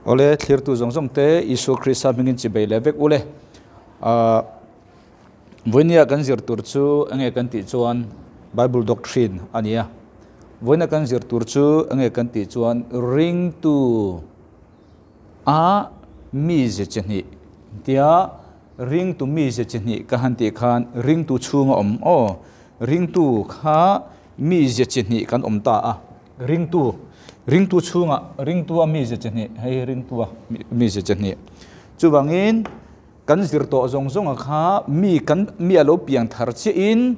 Awle, thlirtu zawng zawng te Isua Krista hmingin chibei leh vek ule. Ahh vawinia kan zir tur chu enge kan tih chuan Bible doctrine a ni a. Vawinia kan zir tur chu enge kan tih chuan ringtu a mize chi hnih tia ringtu mize chi hnih ka han tih khan ringtu chhunga awm aw ringtu kha mize chi hnih kan awm ta a. Ringtu, ringtu chhungah ringtua mize chi hnih, hei hi ringtua mize chi hnih. Chuvangin kan zir tawh zawng zawnga kha mi kan mi a lo piang thar chiahin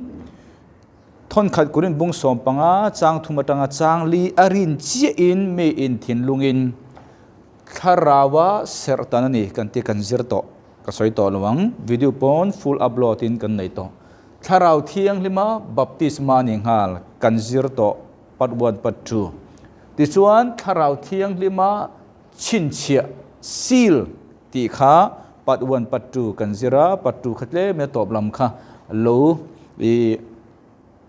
thawnkhat kurin bung sawm panga chang thum atanga chang li a rin chiahin mi in thinlungin thlaraua serh tan a ni kan tih kan zir tawh ka sawi tawh lo ang. Video pawn full upload in kan nei tawh. Thlarau Thianghlima baptisma ni nghal kan zir tawh, Part one, Part two. Tichuan, Thlarau Thianghlima chhinchhiah, seal, tih kha Part one, Part two kan zir a, Part two kha tlem in a tawp lam kha lo i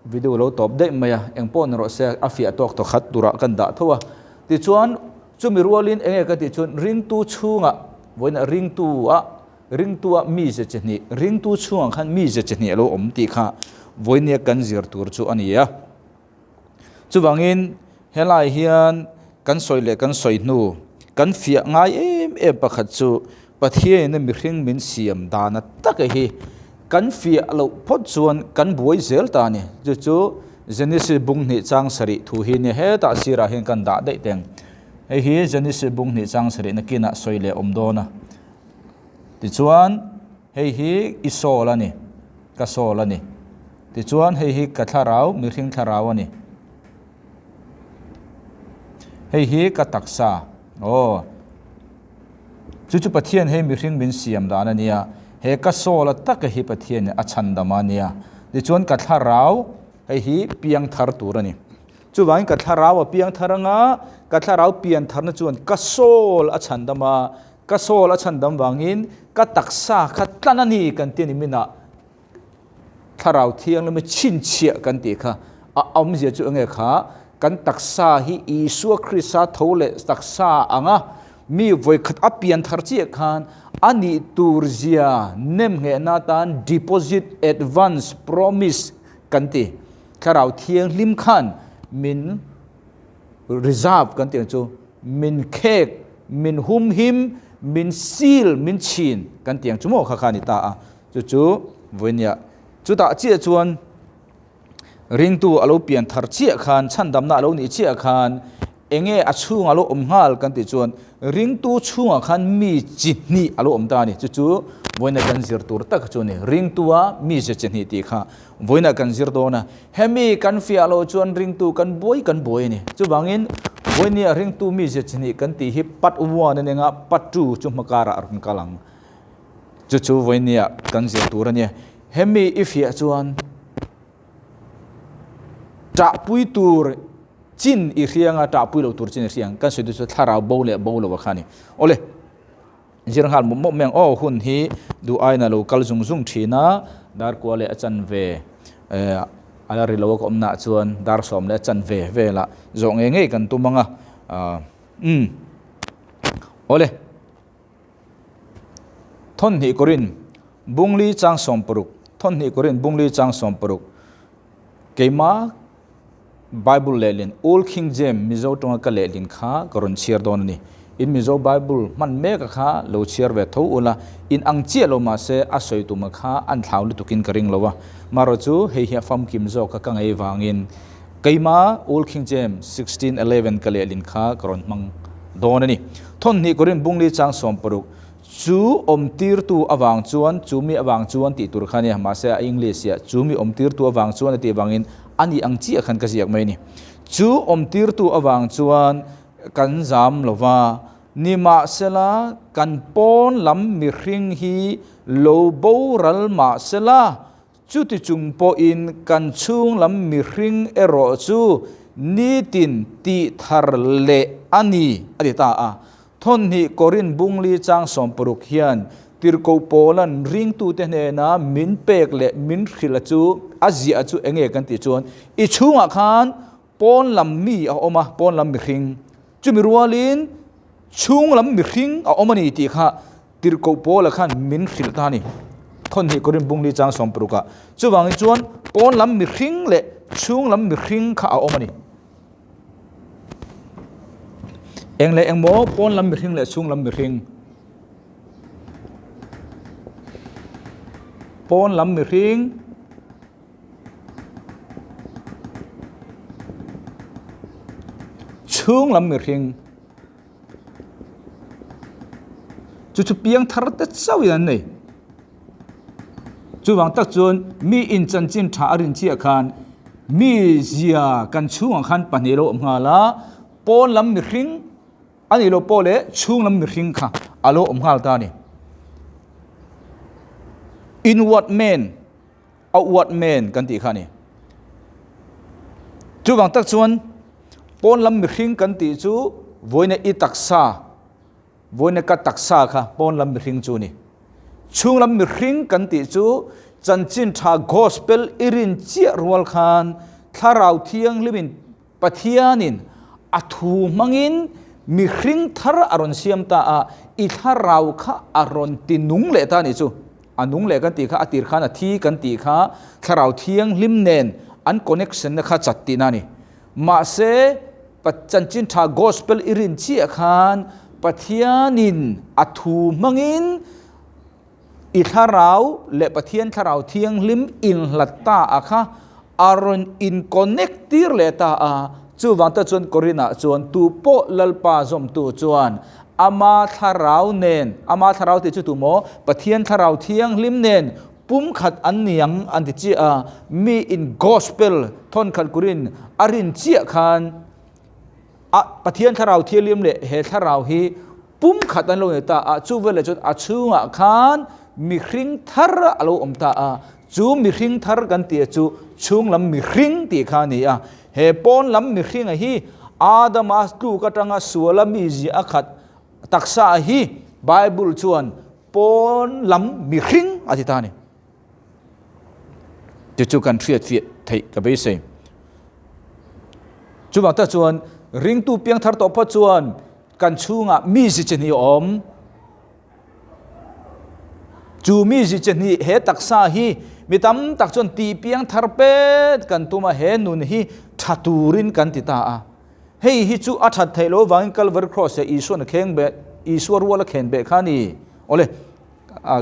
video lo tawp daih mai a, eng pawh ni rawh se a fiah tawk tawk khat turah kan dah tho a. Tichuan, chumi rualin eng nge ka tih chuan ringtu chhungah vawiinah ringtu ah Ringtua mize chi hnih, ringtu chhungah khan mize chi hnih a lo awm tih kha vawinia kan zir tur chu a ni a. Chuvangin helai hian kan sawi leh kan sawi hnu, kan fiah ngai em em pakhat chu Pathianin mihring min siam dana taka hi kan fiah loh phawt chuan kan buai zel ta a ni. Chu chu Genesis bung hnih chang sarih thu hi nia hetah sirah hian kan dah daih teng. Hei hi Genesis bung hnih chang sarih nakinah sawi leh awm dawn a. Tichuan, hei hi i soul a ni, ka soul a ni. Tichuan, hei hi ka thlarau, mihring thlarau a ni. Hei hi ka taksa, aw. Chu chu Pathian hei mihring min siam dan a nia. He ka soul a taka hi Pathianin a chhandam a nia. Tichuan, ka thlarau, hei hi piangthar tur a ni. Chuvangin ka thlarau a piangthar anga, ka thlarau piantharna chuan ka soul a chhandam a, ka soul a chhandam vangin ka taksa kha tlan a ni kan ti a ni minah thlarau thianglama chhinchhiah kan tih kha a awmzia chu enge kha kan taksa hi Isua Krista tho leh taksa anga mi vawikhat a pianthar chiah khan a nih tur zia nemnghehna atan deposit advance promise kan ti. Thlarau Thianghlim khan min reserve kan tih ang chu, min khek, min humhim, min seal, min chhin kan tih ang chu maw kha kha a ni ta a. Chu chu vawinia chutah chiah chuan ringtu a lo pian thar chiah khan, chhandamna a lo nih chiah khan enge a chhungah lo awm nghal kan tih chuan ringtu chhungah khan mi chi hnih a lo awm ta a ni. Chu chu vawiina kan zir tur tak chu a ni. Ringtua mi ze chi hnih tih kha vawiina kan zir dawn a. Hemi kan fiah loh chuan ringtu kan buai kan buai a ni. Chuvangin vawinia ringtu mi ze chi hnih kan tih hi part one a ni anga part two chu hmakarah a rawn kal ang. Chu chu vawinia kan zir tur a ni. Hemi i fiah chuan Ṭahpui tur chin i hriang a, ṭahpui lo tur chin i hriang. Kan sawi duh chu thlarau bo leh bo lo a kha a ni. Awle, zir nghal mawp mawp mai ang. Aw, hun hi duh aiin a lo kal zung zung thin a, dar kua leh a chanve eh a la ri lo a ka awmnaah chuan dar sawm leh a chanve velah zawh ngei ngei kan tum ang a. Umm, awle. Thawnhnih Korin Bungli chang 60 Thawnhnih Korin Bungli chang 60 Keima Bible lehlin Old King James Mizo tawnga ka lehlin kha ka rawn chhiar dawn a ni. In Mizo Bible hman meka kha lo chhiar ve tho ula, in ang chiah lo mahse a sawi tuma kha an thlau lutukin ka ring lo a. Marawh chu hei hi a famkim zawk a ka ngei vangin Keima Old King James 1611 ka lehlin kha ka rawn hmang dawn a ni. Thawnhnih Korin Bungli chang 60 Chu awmtirtu avang chuan, chu mi avang chuan tih tur kha a nia, mahse a English ah chu mi awmtirtu avang chuan a tih avangin a nih ang chiah khan ka ziak mai a ni. Chu awmtirtu avang chuan kan zam lo va, nimahsela kan pawn lam mihring hi lo boral mahsela Chuti chung pawhin kan chhung lam mihring erawh chu nitin tih thar leh a ni, a ti ta a. Thawnhnih Korin Bungli chang 60 hian Tirhkoh Paula'n ringtute hnena min pek leh min hrilh a chu a ziah chu enge kan tih chuan i chhungah khan pawn lam mi a awm a, pawn lam mihring. Chumi rualin. Chhung lam mihring a awm a ni tih kha Tirhkoh Paula khan min hrilh ta a ni. Thawnhnih Korin bungli chang sawmparukah. Chuvangin chuan pawn lam mihring leh chhung lam mihring kha a awm a ni. Eng leh eng maw pawn lam mihring leh chhung lam mihring? Pawn lam mihring chhung lam mihring chu chu piang thar te chauhin an nei. Chuvang tak chuan mi in chanchin tha a rin chiah khan mi zia kan chhungah khan pahnih lo awm nghal a, pawn lam mihring a nih loh pawh leh chhung lam mihring kha a lo awm nghal ta a ni. Inward man, outward man kan tih kha a ni. Chuvang tak chuan pawn lam mihring kan tih chu vawiina i taksa, Vawiina ka taksa kha pawn lam mihring chu ni. Chhung lam mihring kan tih chu chanchin tha gospel i rin chiah rual khan Thlarau Thianghlimin Pathianin a thu hmangin mihring thar a rawn siam ta a, i thlarau kha a rawn ti nung leh ta a nih chu. A nung leh kan tih kha a tir khan a thi kan tih kha Thlarau Thianghlim nen an connection na kha chat tihna a ni. Mahse, Chanchin Tha Gospel i rin chiah khan Pathianin a thu hmangin i thlarau leh Pathian Thlarau Thianghlim inhlat ta a kha a rawn in-connect tir leh ta a. Chuvang te chuan Korinah chuan tu pawh Lalpa zawmtu chuan ama thlarau nen, ama thlarau tih chu tu maw? Pathian Thlarau Thianghlim nen Pumkhat an ni ang an ti chiah a, mi in gospel thawnkhat kurin a rin chiah khan a Pathian thlarau thianghlim leh he thlarau hi pumkhat an lo nei ta a, chu veleh chuan a chhungah khan mihring thar a lo awm ta a, chu mihring thar kan tih chu chhunglam mihring tih kha a ni a, he pawn lam mihringa hi Adama tluk atanga suala mizia a khat taksa hi Bible chuan Pawn lam mihring a ti ta a ni. Chu chu kan hriat fiah theih ka beisei. Chuvang tak chuan ringtu piang thar tawh phawt chuan kan chhungah mi zi chi hnih a awm. Chu mi zi chi hnih he taksa hi mi tam tak chuan tih piang thar pet kan tum a, he nun hi tha turin kan ti ta a. Hei hi chu a that theih loh avangin Calvary Cross-ah Isua'n a kheng beh, Isua rual a khen beh kha a ni. Awle,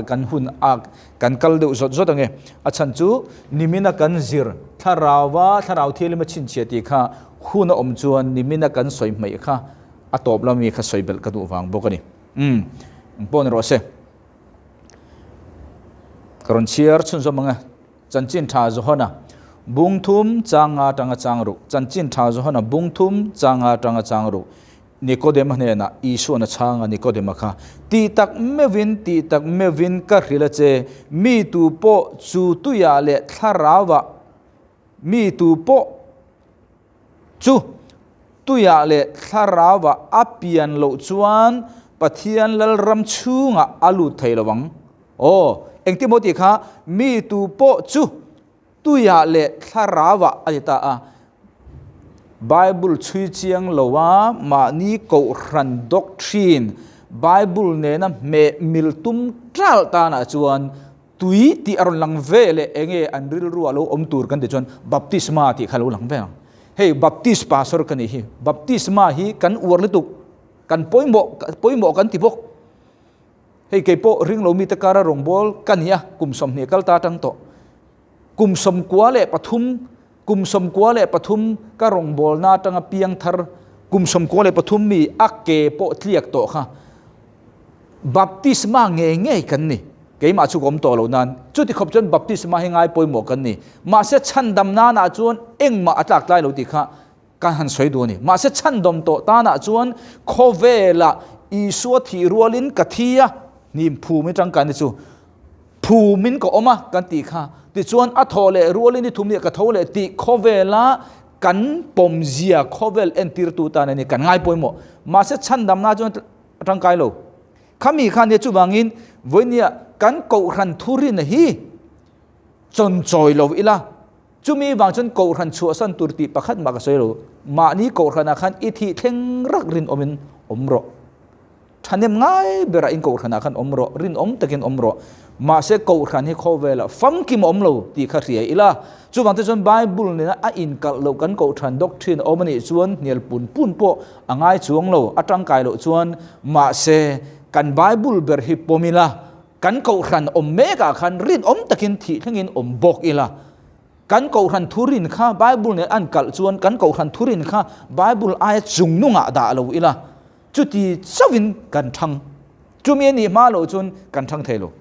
kan hun a kan kal deuh zawt zawt ange. A chhan chu nimina kan zir thlarauva thlarau thianghlim a chhinchhiah tih kha hun a awm chuan nimina kan sawi hmaih kha a tawp lami kha sawi belh ka duh vang bawk a ni. Umm, engpawh ni rawh se. Ka rawn chhiar chhunzawm ange. Chanchin Tha Johana bung thum changa atanga chang ruk Chanchin Tha Johana bung thum changa atanga chang ruk Nikodema hnenah Isuan a chhang a Nikodema kha tih tak meuhin tih tak meuhin ka hrilh a che mi tu pawh chu tuiah leh thlarauah mi tu pawh chu tuiah leh thlarauah a pian loh chuan Pathian Lalram chhungah a lut thei lo ang. Aw, engtin maw tih kha mi tu pawh chu tuiah leh thlarauah a ti ta a. Bible chhui chiang lo a mahni kohhran doctrine Bible nena hmeh mil tum ṭalh tanah chuan Tui tih a rawn lang ve leh enge an rilru a lo awm tur kan tih chuan baptisma tih kha a lo lang ve ang. Hei Baptist pastor ka nih hi, baptisma hi kan uar lutuk, kan pawimawh pawimawh kan ti bawk. Hei kei pawh ringlo mite kara rawngbâwl ka ni a, kum 24 kal ta atang tawh. Kum 93, kum 93 ka rawngbâwlna atanga piang thar, kum 93 mi a ke pawh tliak tawh kha. Baptisma ngei ngei kan ni. Keimah chu ka awm tawh lo nan. Chuti khawp chuan baptisma hi ngai pawimawh kan ni. Mahse chhandam nanah chuan engmah a tlak tlai lo tih kha kan han sawi duh a ni. Mahse chhandawm tawh tanah chuan khawvelah Isua thih rualin ka thi a, hnim phumin tangkai ni chu phumin ka awm a kan tih kha. Tichuan a thawh leh rualin ni thum nia ka tho leh tih khawvela kan pawmzia khawvel entirtu tan a ni kan ngai pawimawh. Mahse chhandamna chuan a tangkai lo. Khami khan nia chuvangin vawinia kan kohhran thurin hi chawnchawi lo ila, chumi vang chuan kohhran chhuahsan tur tih pakhat mah ka sawi lo. Mahni kohhranah khan i thih thleng rak rinawmin awm rawh. Thahnem ngai berah in kohhranah khan awm rawh, rinawm takin awm rawh. Mahse kohhran hi khawvelah famkim a awm lo tih kha hria ila. Chuvang te chuan Bible nena a inkalh loh kan kohhran doctrine a awm a nih chuan hnial pun pun pawh a ngai chuang lo, a tangkai loh chuan mahse kan Bible ber hi pawm ila, kan kohhran awm mekah khan rinawm takin thih thlengin awm bawk ila. Kan kohhran thurin kha Bible nen a inkalh chuan kan kohhran thurin kha Bible aia chungnungah dah lo ila. Chuti chauhin kan thang. Chumi a nih hma loh chuan kan thang thei lo.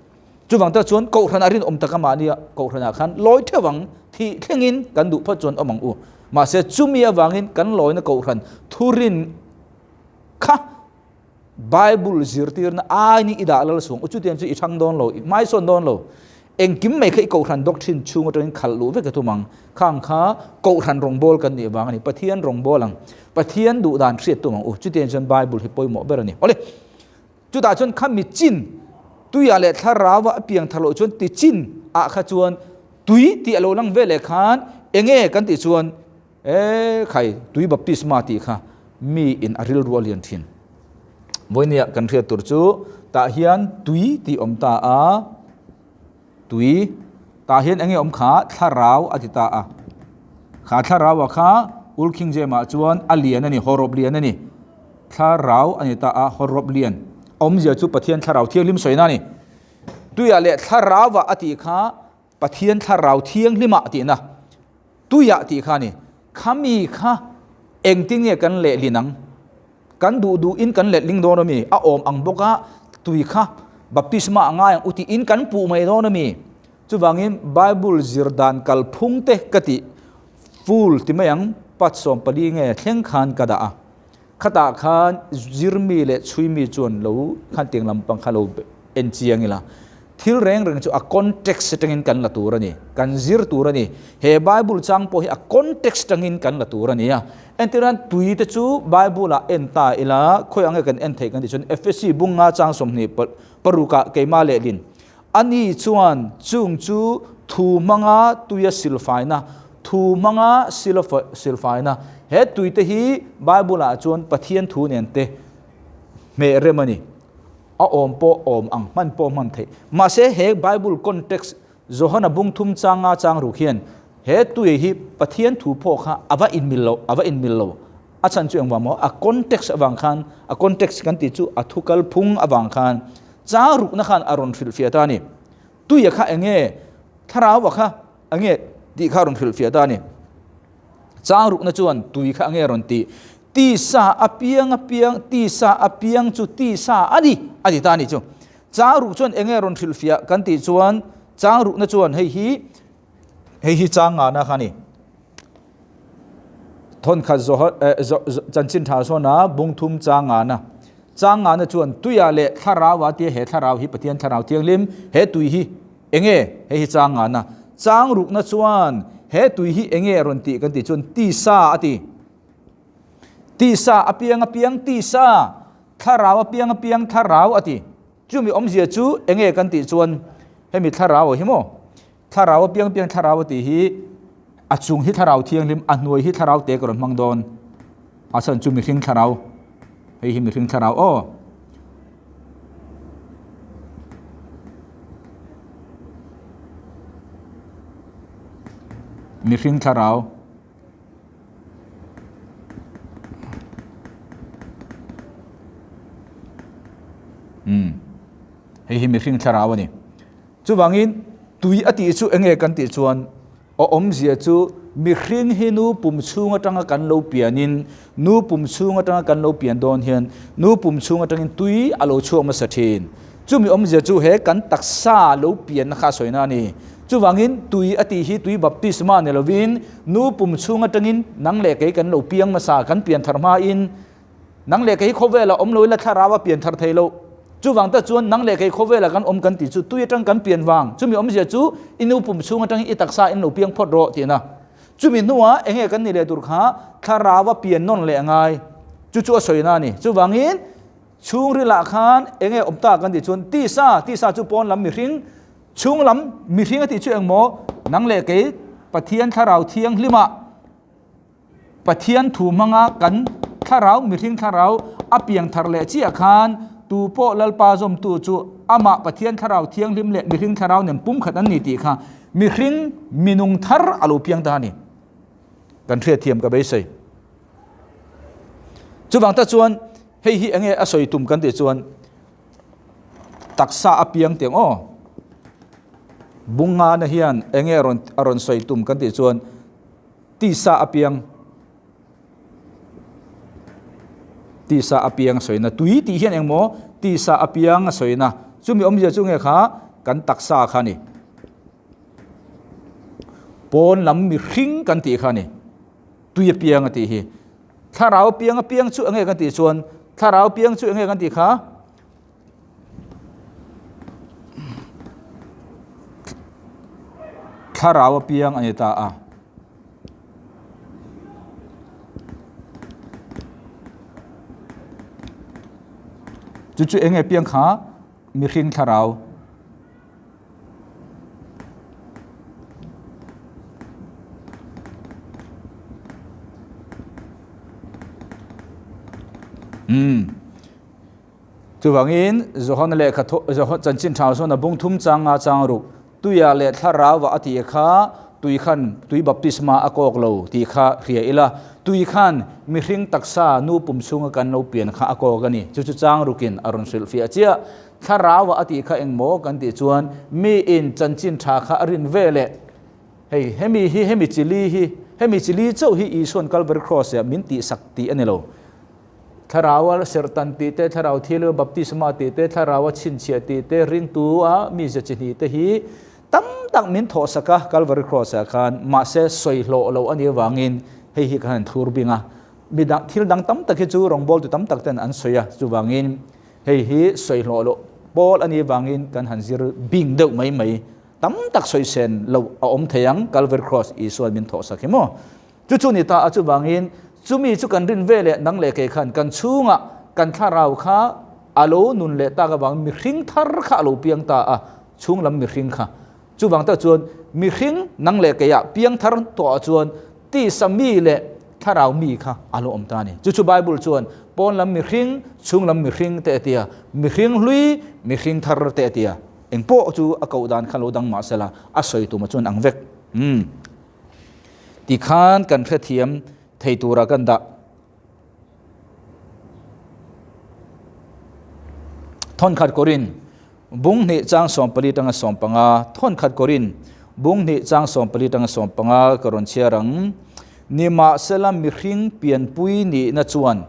Chuvang tak chuan Kohhran a rinawm tak a mahnia Kohhranah khan lawi theuh ang, thih thlengin kan duh phawt chuan awm ang u. Mahse chumi avangin kan lawina Kohhran thurin kha Bible zirtirna aini i dah lal suang u. Chutiang chu i thang dawn lo, i hmaisawn dawn lo. Engkim mai kha i Kohhran doctrine chhung atangin khalh luh vek a tum ang. Khang kha Kohhran rawngbâwl kan nih vang a ni. Pathian rawngbâwl ang. Pathian duh dan hriat tum ang u. Chutiang chuan Bible hi pawimawh ber a ni. Awle! Chutah chuan kha mi chin, tuiah leh thlarauva a piang thar loh chuan ti chin ah kha chuan tui tih a lo lang ve leh khan enge kan tih chuan e khai tui baptisma tih kha mi in a rilru a lian thin. Vawinia kan hriat tur chu tah hian tui tih awm ta a, tui tah hian enge awm kha thlarau a ti ta a. Kha thlarau a kha Old King James ah chuan a lian a ni, hawrawp lian a ni. Thlarau a ni ta a, hawrawp lian. Awmzia chu Pathian thlarau thianghlim sawina a ni. Tuiah leh thlarauah a tih kha Pathian thlarau thianghlimah tihna, tuiah tih kha a ni. Khami kha engtin nge kan lehlin ang? Kan duh duhin kan letling dawn a mi? A awm ang bawk a, tui kha baptisma a ngai ang u tiin kan puh mai dawn a mi? Chuvangin Bible zir dan kalphung te ka tih full ti mai ang, pat 14 nge thleng khan ka dah a. Khatah khan zirmi leh chhuimi chuan lo khan tiang lampang kha lo en chiang ila. Thil reng reng chu a context atangin kan la tur a ni, kan zir tur a ni. He Bible chang pawh hi a context atangin kan la tur a ni a. Entirnan tui te chu Bible ah en ta ila, khawi ang nge kan en theih kan tih chuan Efesi bunga chang 26 ah keimah lehlin Ani chuan chung chu thu hmanga tuia silfaina, thu hmanga silfaina, he tuite hi Bible-ah chuan Pathian thu nen te hmeh rem a ni. A awm pawh awm ang, hman pawh hman theih. Mahse he Bible context Johana bung thum changa chang ruk hian he tui hi Pathian thu pawh kha a va inmil lo, a va inmil lo. A chhan chu engvang maw? A context avang khan, a context kan tih chu a thu kalphung avang khan Chang rukna khan a rawn hrilhfiah ta a ni. Tuia kha enge, Thlarauva kha enge tih kha a rawn hrilhfiah ta a ni. Chang rukna chuan tui kha enge a rawn tih? Tisa apiang apiang, tisa apiang chu tisa a ni, a ti ta a ni chu. Chang ruk chuan enge a rawn hrilhfiah kan tih chuan chang rukna chuan hei hi, hei hi chang ngahna kha a ni. Thawnkhat zawh chanchin tha sawn a bung thum chang ngana. Chang ngana chuan tuiah leh thlarau a tia he thlarau hi Pathian thlarau thianghlim he tui hi enge hei hi chang ngana. Chang rukna chuan he tui hi enge a rawn tih kan tih chuan tisa a ti. Tisa a piang a piang tisa, thlarau a piang a piang thlarau a ti. Chumi awmzia chu enge kan tih chuan hemi thlarau hi maw Thlarau a piang piang thlarau a tih hi a chung hi thlarau thianghlim, a hnuai hi thlarau te ka rawn hmang dawn. A chhan chu mihring thlarau, hei hi mihring thlarau aw. Mihring thlarau. Hei hi mihring thlarau a ni. Chuvangin, tui a tih chu enge kan tih chuan a awmzia chu mihring hi nu pum chhung atanga kan lo pianin, nu pum chhung atanga kan lo pian dawn hian nu pum chhung atangin tui a lo chhuak hmasa thin. Chumi awmzia chu he kan taksa lo pianna kha a sawina a ni. Chuvangin, tui a tih hi tui baptisma ni lovin nu pum chhung atangin nang leh kei kan lo piang hmasa, kan pian thar hmain Nang leh kei khawvela awm lo ila thlarau a pian thar thei lo. Chuvang tak chuan nang leh kei khawvela kan awm kan tih chu tui atang kan pian vang. Chumi awmzia chu i nu pum chhung atangin i taksa in lo piang phawt rawh tihna. Chumi hnuah enge kan nih leh tur kha thlarau a pian nawn leh angai. Chu chu a sawina a ni. Chuvangin chhungrilah khan enge awm ta kan tih chuan tisa, tisa chu pawn lam mihring, chhung lam mihring a tih chu engmaw nang leh kei Pathian thlarau thianghlimah Pathian thu hmanga kan thlarau, mihring thlarau a piang thar leh chiah khan Tu pawh Lalpa zawmtu chu amah Pathian Thlarau Thianghlim leh mihring thlarau nen pumkhat an ni tih kha mihring minung thar a lo piang ta a ni. Kan hriatthiam ka beisei. Chuvang tak chuan hei hi enge a sawi tum kan tih chuan taksa a piang tiang aw. Bungngana hian enge rawn a rawn sawi tum kan tih chuan tisa a piang tisa a piang sawina tui tih hian engmaw tisa a piang a sawina chumi awmzia chu nge kha kan taksa kha ni pawn lam mihring kan tih kha ni tui a piang a tih hi thlarau piang a piang chu enge kan tih chuan thlarau piang chu enge kan tih kha Thlarau a piang a ni ta a. Chu chu eng nge piang kha mihring thlarau. Umm. Chuvangin, Johana lehkha Johan chanchin tha chuan a bung thum chang nga chang ruk, Tuia leh Thlarauva a tih kha tui khan tui baptisma a kawk lo tih kha hria ila, tui khan mihring taksa nu pum chhunga kan lo pian kha a kawk a ni. Chu chu chang rukin a rawn hrilhfiah chiah. Thlarauva a tih kha engmaw kan tih chuan miin chanchin tha kha a rin ve leh hei hemi hi hemi chili hi hemi chili chauh hi Isuan Calvary Cross-ah min tihsak tih a ni lo. Thlarau a serhtan tih te, thlarau thil baptisma tih te, thlarau a chhinchhiah tih te, ringtu a mizia chi hnih te hi tam tak min thawhsak a Calvary Cross ah khan, mahse sawi hlawh lo a nih avangin hei hi ka han thlur bing a. Mi dang, thil dang tam tak hi chu rawngbawltu tam tak ten an sawi a, chuvangin hei hi sawi hlawh loh pawl a nih avangin kan han zir bing deuh mai mai. Tam tak sawi sen loh a awm thei ang Calvary Cross Isuan min thawhsak hi maw? Chu chu ni ta a, chuvangin chumi chu kan rin ve leh nang leh kei khan kan chhungah kan thlarau kha a lo nun leh tak avangin mihring thar kha a lo piang ta a, chhung lam mihring kha. Chuvang tak chuan mihring nang leh keiah piang thar tawhah chuan tisa mi leh thlarau mi kha a lo awm ta a ni. Chu chu Bible chuan pawn lam mihring, chhung lam mihring te a ti a, mihring hlui, mihring thar te a ti a. Engpawh chu a koh dan kha lo dang mahsela a sawi tumah chuan ang vek. Umm. Tikhan kan hrethiam thei tura kan dah. Thawnkhat kawrin bung hnih chang 14 tanga 15 Thawnkhat kawrin bung hnih chang 14 tanga 15 ka rawn chhiar ang. Nimahsela mihring pianpui nihna chuan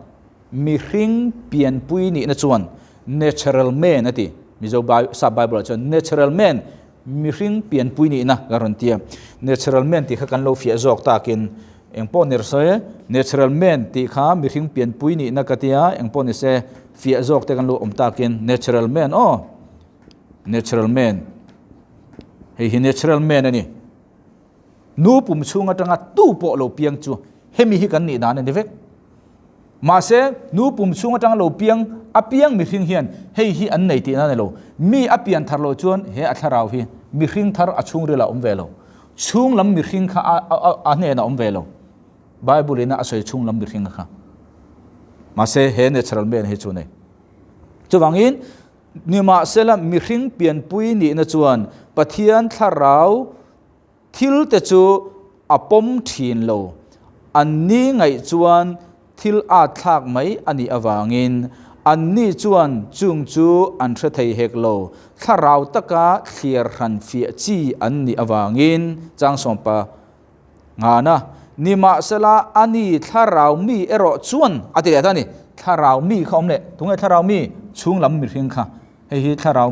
mihring pianpui nihna chuan natural man a ti. Mizo sap Bible ah chuan natural man Mihring pianpui nihna ka rawn ti a, natural man tih kha kan lo fiah zawk takin eng pawh ni se, natural man tih kha mihring pianpui nihna ka ti a, eng pawh ni se fiah zawk te kan lo awm takin natural man aw, natural man hei hi natural man a ni. Nu pum chhung atanga tu pawh lo piang chu hemi hi kan nih dan a ni vek. Mahse, nu pum chhung atanga lo piang a piang mihring hian hei hi an nei tihna a ni lo. Mi a pian thar loh chuan he a thlarau hi mihring thar a chhungril ah awm ve lo. Chhung lam mihring kha a hnenah awm ve lo. Bible in a sawi chhung lam mihring kha. Mahse, he natural man hi chu nei. Chuvangin, nimahsela mihring pianpui nihna chuan Pathian thlarau Thil te chu a pawm thin lo. An ni ngaih chuan thil at thlak mai a nih avangin an ni chuan chung chu an hre thei hek lo. Thlarau taka thliar hran fiah chi an nih avangin Changsawmpa ngana nimahsela a ni thlarau mi erawh chuan a ti leh ta a ni. Thlarau mi kha awm leh. Tunge thlarau mi? Chhunglam mihring kha. Hei hi thlarau.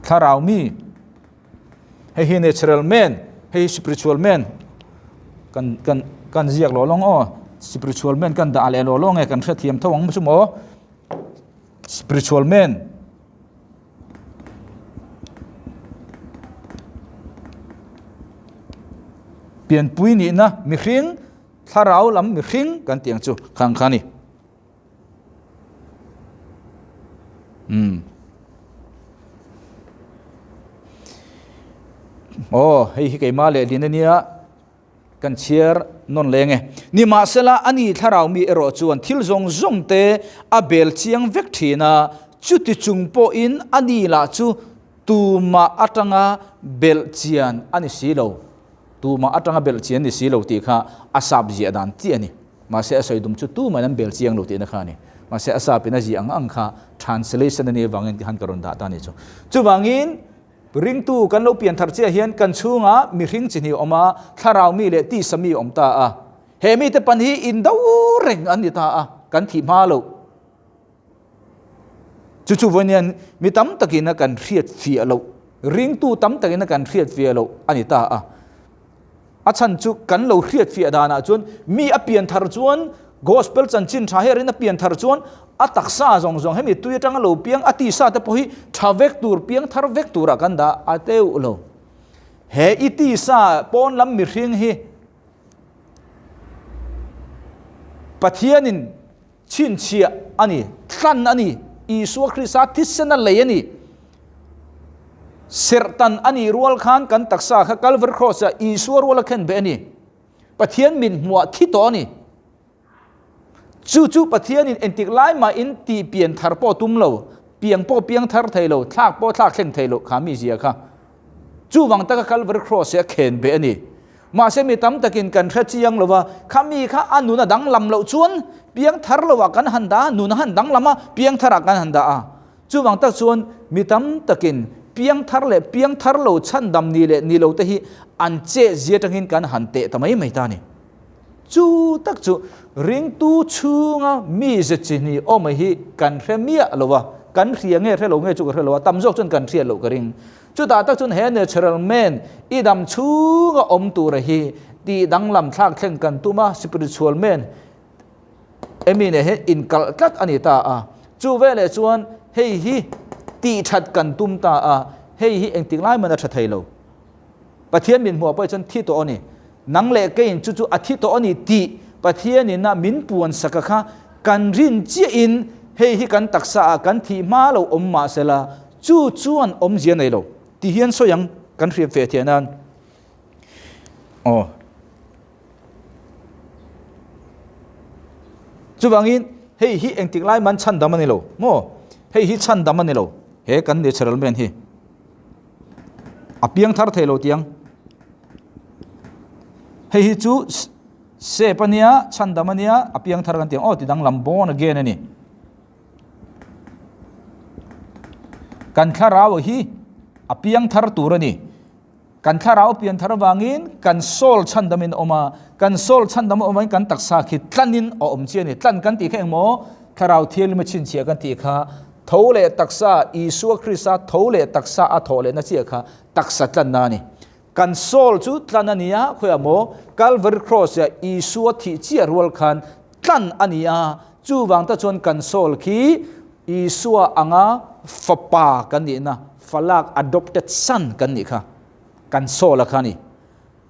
Thlarau mi, hei hi natural man, hei hi spiritual man kan kan kan ziak lo lawng aw spiritual man kan dah leh lo lawng e kan hrethiam tho ang chu maw spiritual man pianpui nihna mihring thlarau lam mihring kan tih ang chu khang kha a ni. Umm. Aw, hei hi keimah leh lin a nia. Kan chhiar nawn leng e. Nimahsela, ani thlarau mi erawh chuan thil zawng zawng te a bel chiang vek thin a, chuti chung pawhin ani lah chu tumah atanga belh chian a ni si lo. Tumah atanga belh chian ni si lo tih kha a sap ziah dan chiah a ni. Mahse a sawi dum chu tumahin an bel chiang lo tihna kha a ni. Mahse a sapin a ziah ang ang kha translation a nih avangin ti khan ka rawn dah ta a ni chu. Chuvangin ringtu kan lo pian thar chiah hian kan chhungah mihring chi hnih a awm a, thlarau mi leh tisa mi a awm ta a. He mite pan hi indo reng an ni ta a, kan thih hma loh. Chu chu vawiin mi tam takin a kan hriat fiah loh, ringtu tam takin a kan hriat fiah loh a ni ta a. A chhan chu kan lo hriat fiah danah chuan mi a pian thar chuan Gospel chanchin tha herin a pian thar chuan a taksa zawng zawng hemi tui atanga lo piang a tisa te pawh hi tha vek tur piang thar vek turah kan dah a teuh lo. He i tisa pawn lam mihring hi Pathianin Chhinchhiah a ni, tlan a ni, Isua Krista thisen a lei a ni. Serhtan a nih rual khan kan taksa kha Calvary Cross ah Isua rual a khen beh a ni. Pathian min hmuah thi tawh a ni. Chu chu Pathianin entik lai mahin tih pian thar pawh tum lo, piang pawh piang thar thei lo, thlak pawh thlak thleng thei lo kha mi zia kha. Chuvang taka Calvary Cross hi a khen beh a ni. Mahse mi tam takin kan hre chiang lo va, kha mi kha a nun a danglam loh chuan piang thar loah kan han dah a, nun a han danglam a, piang tharah kan han dah a. Chuvang tak chuan mi tam takin piang thar leh piang thar lo chhandam ni leh ni lo te hi an chet zia atangin kan han teh ta mai mai ta a ni. Chu tak chu ringtu chhunga mi ze chi hnih awm hi kan hre miah lo a, kan hria nge hre lo nge chu ka hre lo a, tam zawk chuan kan hriat loh ka ring. Chutah tak chuan he natural man i dam chhunga awm tura hi tih danglam thlak thleng kan tum a, spiritual man emi nen hian inkalh tlat a ni ta a. Chu veleh chuan hei hi tih that kan tum ta a, hei hi engtik lai man a tha thei lo. Pathian min hmuh pawh chuan thi tawh a ni. Nang leh keiin chu chu a thi tawh a ni tih Pathianin a min puan saka kha kan rin chiahin hei hi kan taksa ah kan thih hma lo awm mahsela Chu chuan awmzia nei lo ti hian sawi ang kan hriat ve theih nan. Aw. Chuvangin hei hi engtik lai man chhandam a ni lo maw? Hei hi chhandam a ni lo. He kan natural man hi a piang thar thei lo tiang. Hei hi chu sep a nia, chhandam a nia, a piang thar kan ti ang. Aw ti danglam born again a ni. Kan thlarau hi a piang thar tur a ni. Kan thlarau pian thar avangin kan soul chhandamin a awm a, kan soul chhandam a awm avangin kan taksa khi tlanin a awm chi a ni. Tlan kan tih kha engmaw? Thlarau thianghlim a chhinchhiah kan tih kha tho leh taksa, Isua Krista tho leh taksa a thawh lehna chiah kha taksa tlanna a ni. Kan soul chu tlan a ni a, khawiah maw? Calvary Cross-ah Isua thih chiah rual khan tlan a ni a, chuvang ta chuan kan soul khi Isua anga fapa kan nihna, falak adopted son kan nih kha, kan soul a kha a ni.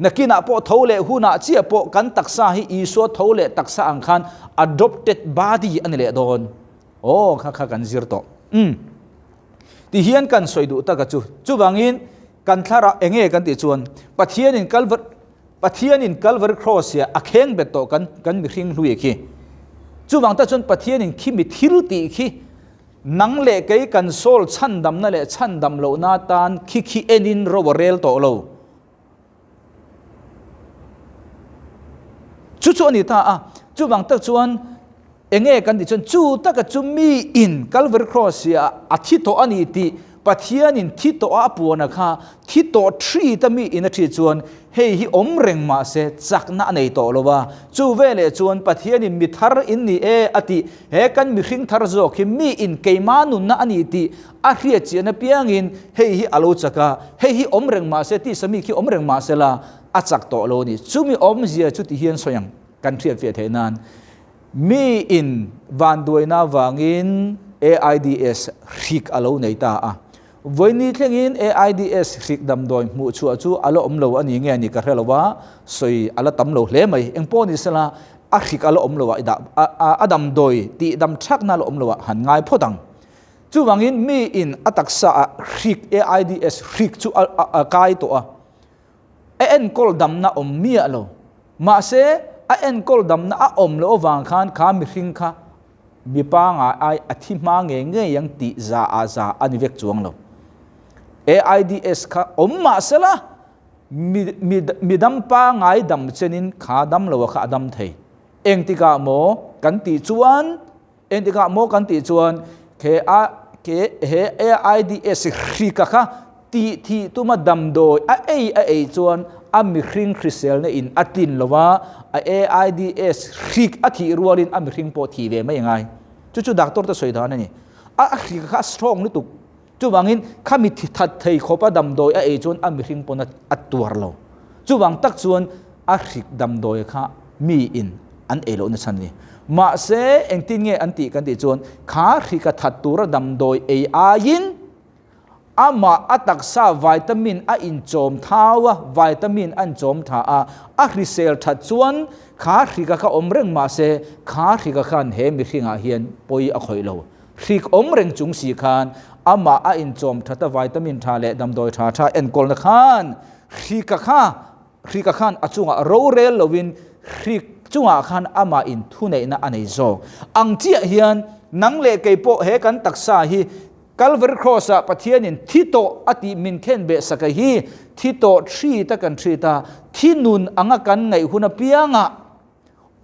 Nakinah pawh tho leh hunah chiah pawh kan taksa hi Isua tho leh taksa ang khan adopted body a ni leh dawn. Aw, kha kha kan zir tawh. Umm. Tihian kan sawi duh taka chu. Chuvangin kan thlarau enge kan tih chuan Pathianin Calvary Pathianin Calvary Cross ah a kheng bet tawh kan kan mihring hlui khi. Chuvang tak chuan Pathianin khi mi thil tih khi nang leh kei kan soul chhandamna leh chhandam lohna tan khi khi enin ro a rel tawh lo. Chu chu a ni ta a. Chuvang tak chuan enge kan tih chuan chu taka chu mi in Calvary Cross ah a thi tawh a ni tih Pathianin thi tawh a puan a kha thi tawh thi ta mi in a thi chuan hei hi awm reng mah se chakna a nei tawh lo va. Chu veleh chuan Pathianin mi thar in ni e a tih he kan mihring thar zawk hi mi in keimah nunna a ni tih A hriat chian apiangin hei hi a lo chak a, hei hi awm reng mah se, tisa mi khi awm reng mah se la, a chak tawh lo a ni. Chumi awmzia chu ti hian sawi ang, kan hriat fiah theih nan, mi in vanduaina avangin AIDS hrik a lo nei ta a. Vawiini thlengin AIDS hrik damdawi hmuh chhuah chu a la awm lo a ni nge ni ka hre lo a, sawi a la tam lo hle mai. Engpawh ni sela, a hrik a la awm lo a, a damdawi tih dam thakna a la awm lo a, han ngai phawt ang. Chuvangin mi in a taksa ah hrik AIDS hrik chu a kai tawh a, a enkawl damna awm miah lo. Mahse, a enkawl damna a awm loh avang khan kha mihring kha mi pangai ai a thi hma ngei ngei ang tih za ah za a ni vek chuang lo. AIDS kha awm mah sela, mi mi mi dam pangai dam chenin kha dam lo a kha a dam thei. Engtikah maw kan tih chuan Engtikah maw kan tih chuan he a he he AIDS hrika kha tih thih tuma damdawi a ei a ei chuan a mihring hriselna in a tlin lo a, a AIDS hrik a thih rualin a mihring pawh thih ve mai a ngai. Chu chu doctor te sawi dan a ni. A hrika kha a strong lutuk. Chuvangin khami thi that thei khawpa damdawi a ei chuan a mihring pawn a tuar lo. Chuvang tak chuan a hrik damdawi kha mi in an ei loh nachhan a ni. Mahse engtin nge an tih kan tih chuan kha hrika that tura damdawi ei aiin amah a taksa vitamin a inchawm thau a, vitamin a inchawm tha a, a hrisel that chuan kha hrika kha awm reng mahse kha hrika khan he mihringah hian pawi a khawih lo. Hrik awm reng chung si khan amah a inchawm that a vitamin tha leh damdawi tha tha enkawlna khan hrika kha hrika khan a chungah rorel loin hrik chungah khan amah in thuneihna a nei zawk ang chiah hian nang leh kei pawh he kan taksa hi Calvary Cross ah Pathianin thi tawh a tih min khen beh saka hi thi tawh thi ta kan thi ta thi nun anga kan ngaih hun apiangah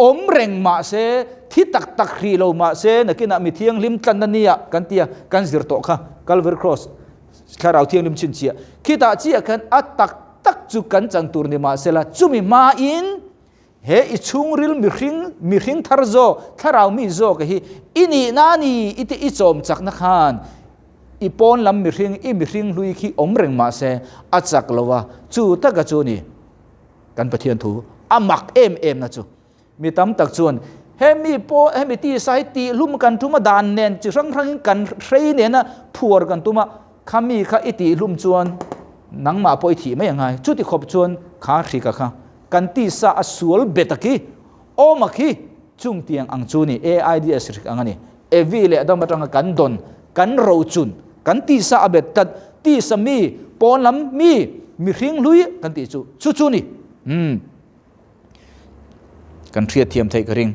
Awm reng mah se, thi tak tak hrih lo mah se, nakinah mi thianghlim tlanna nia kan tia kan zir tawh kha, Calvary Cross Thlarau Thianghlim chhinchhiah. Khitah chiah khan a tak tak chu kan chan tur ni mah sela, chumi hmain he i chhungril mihring, mihring thar zawk, thlarau mi zawk hi i nihna a ni i tih i chawm chakna khan i pawn lam mihring, i mihring hlui khi awm reng mah se a chak lo a, chu taka chu ni. Kan Pathian thu a mak em em na chu mi tam tak chuan hemi pawh hemi tisa hi tihlum kan tum a dan nen chi hrang hrangin kan hrei nena phuar kan tum a khami kha i tihlum chuan nangmah pawh i thih mai angai chuti khawp chuan kha hrika kha kan tisa a sual bet a khi awm a khi chung tiang ang chu ni AIDS hrik ang a ni Evi leh Adam atanga kan dawn kan rochun kan tisa a bet tlat tisa mi pawn lam mi mihring hlui kan tih chu chu chu ni umm kan hriat thiam theih ka ring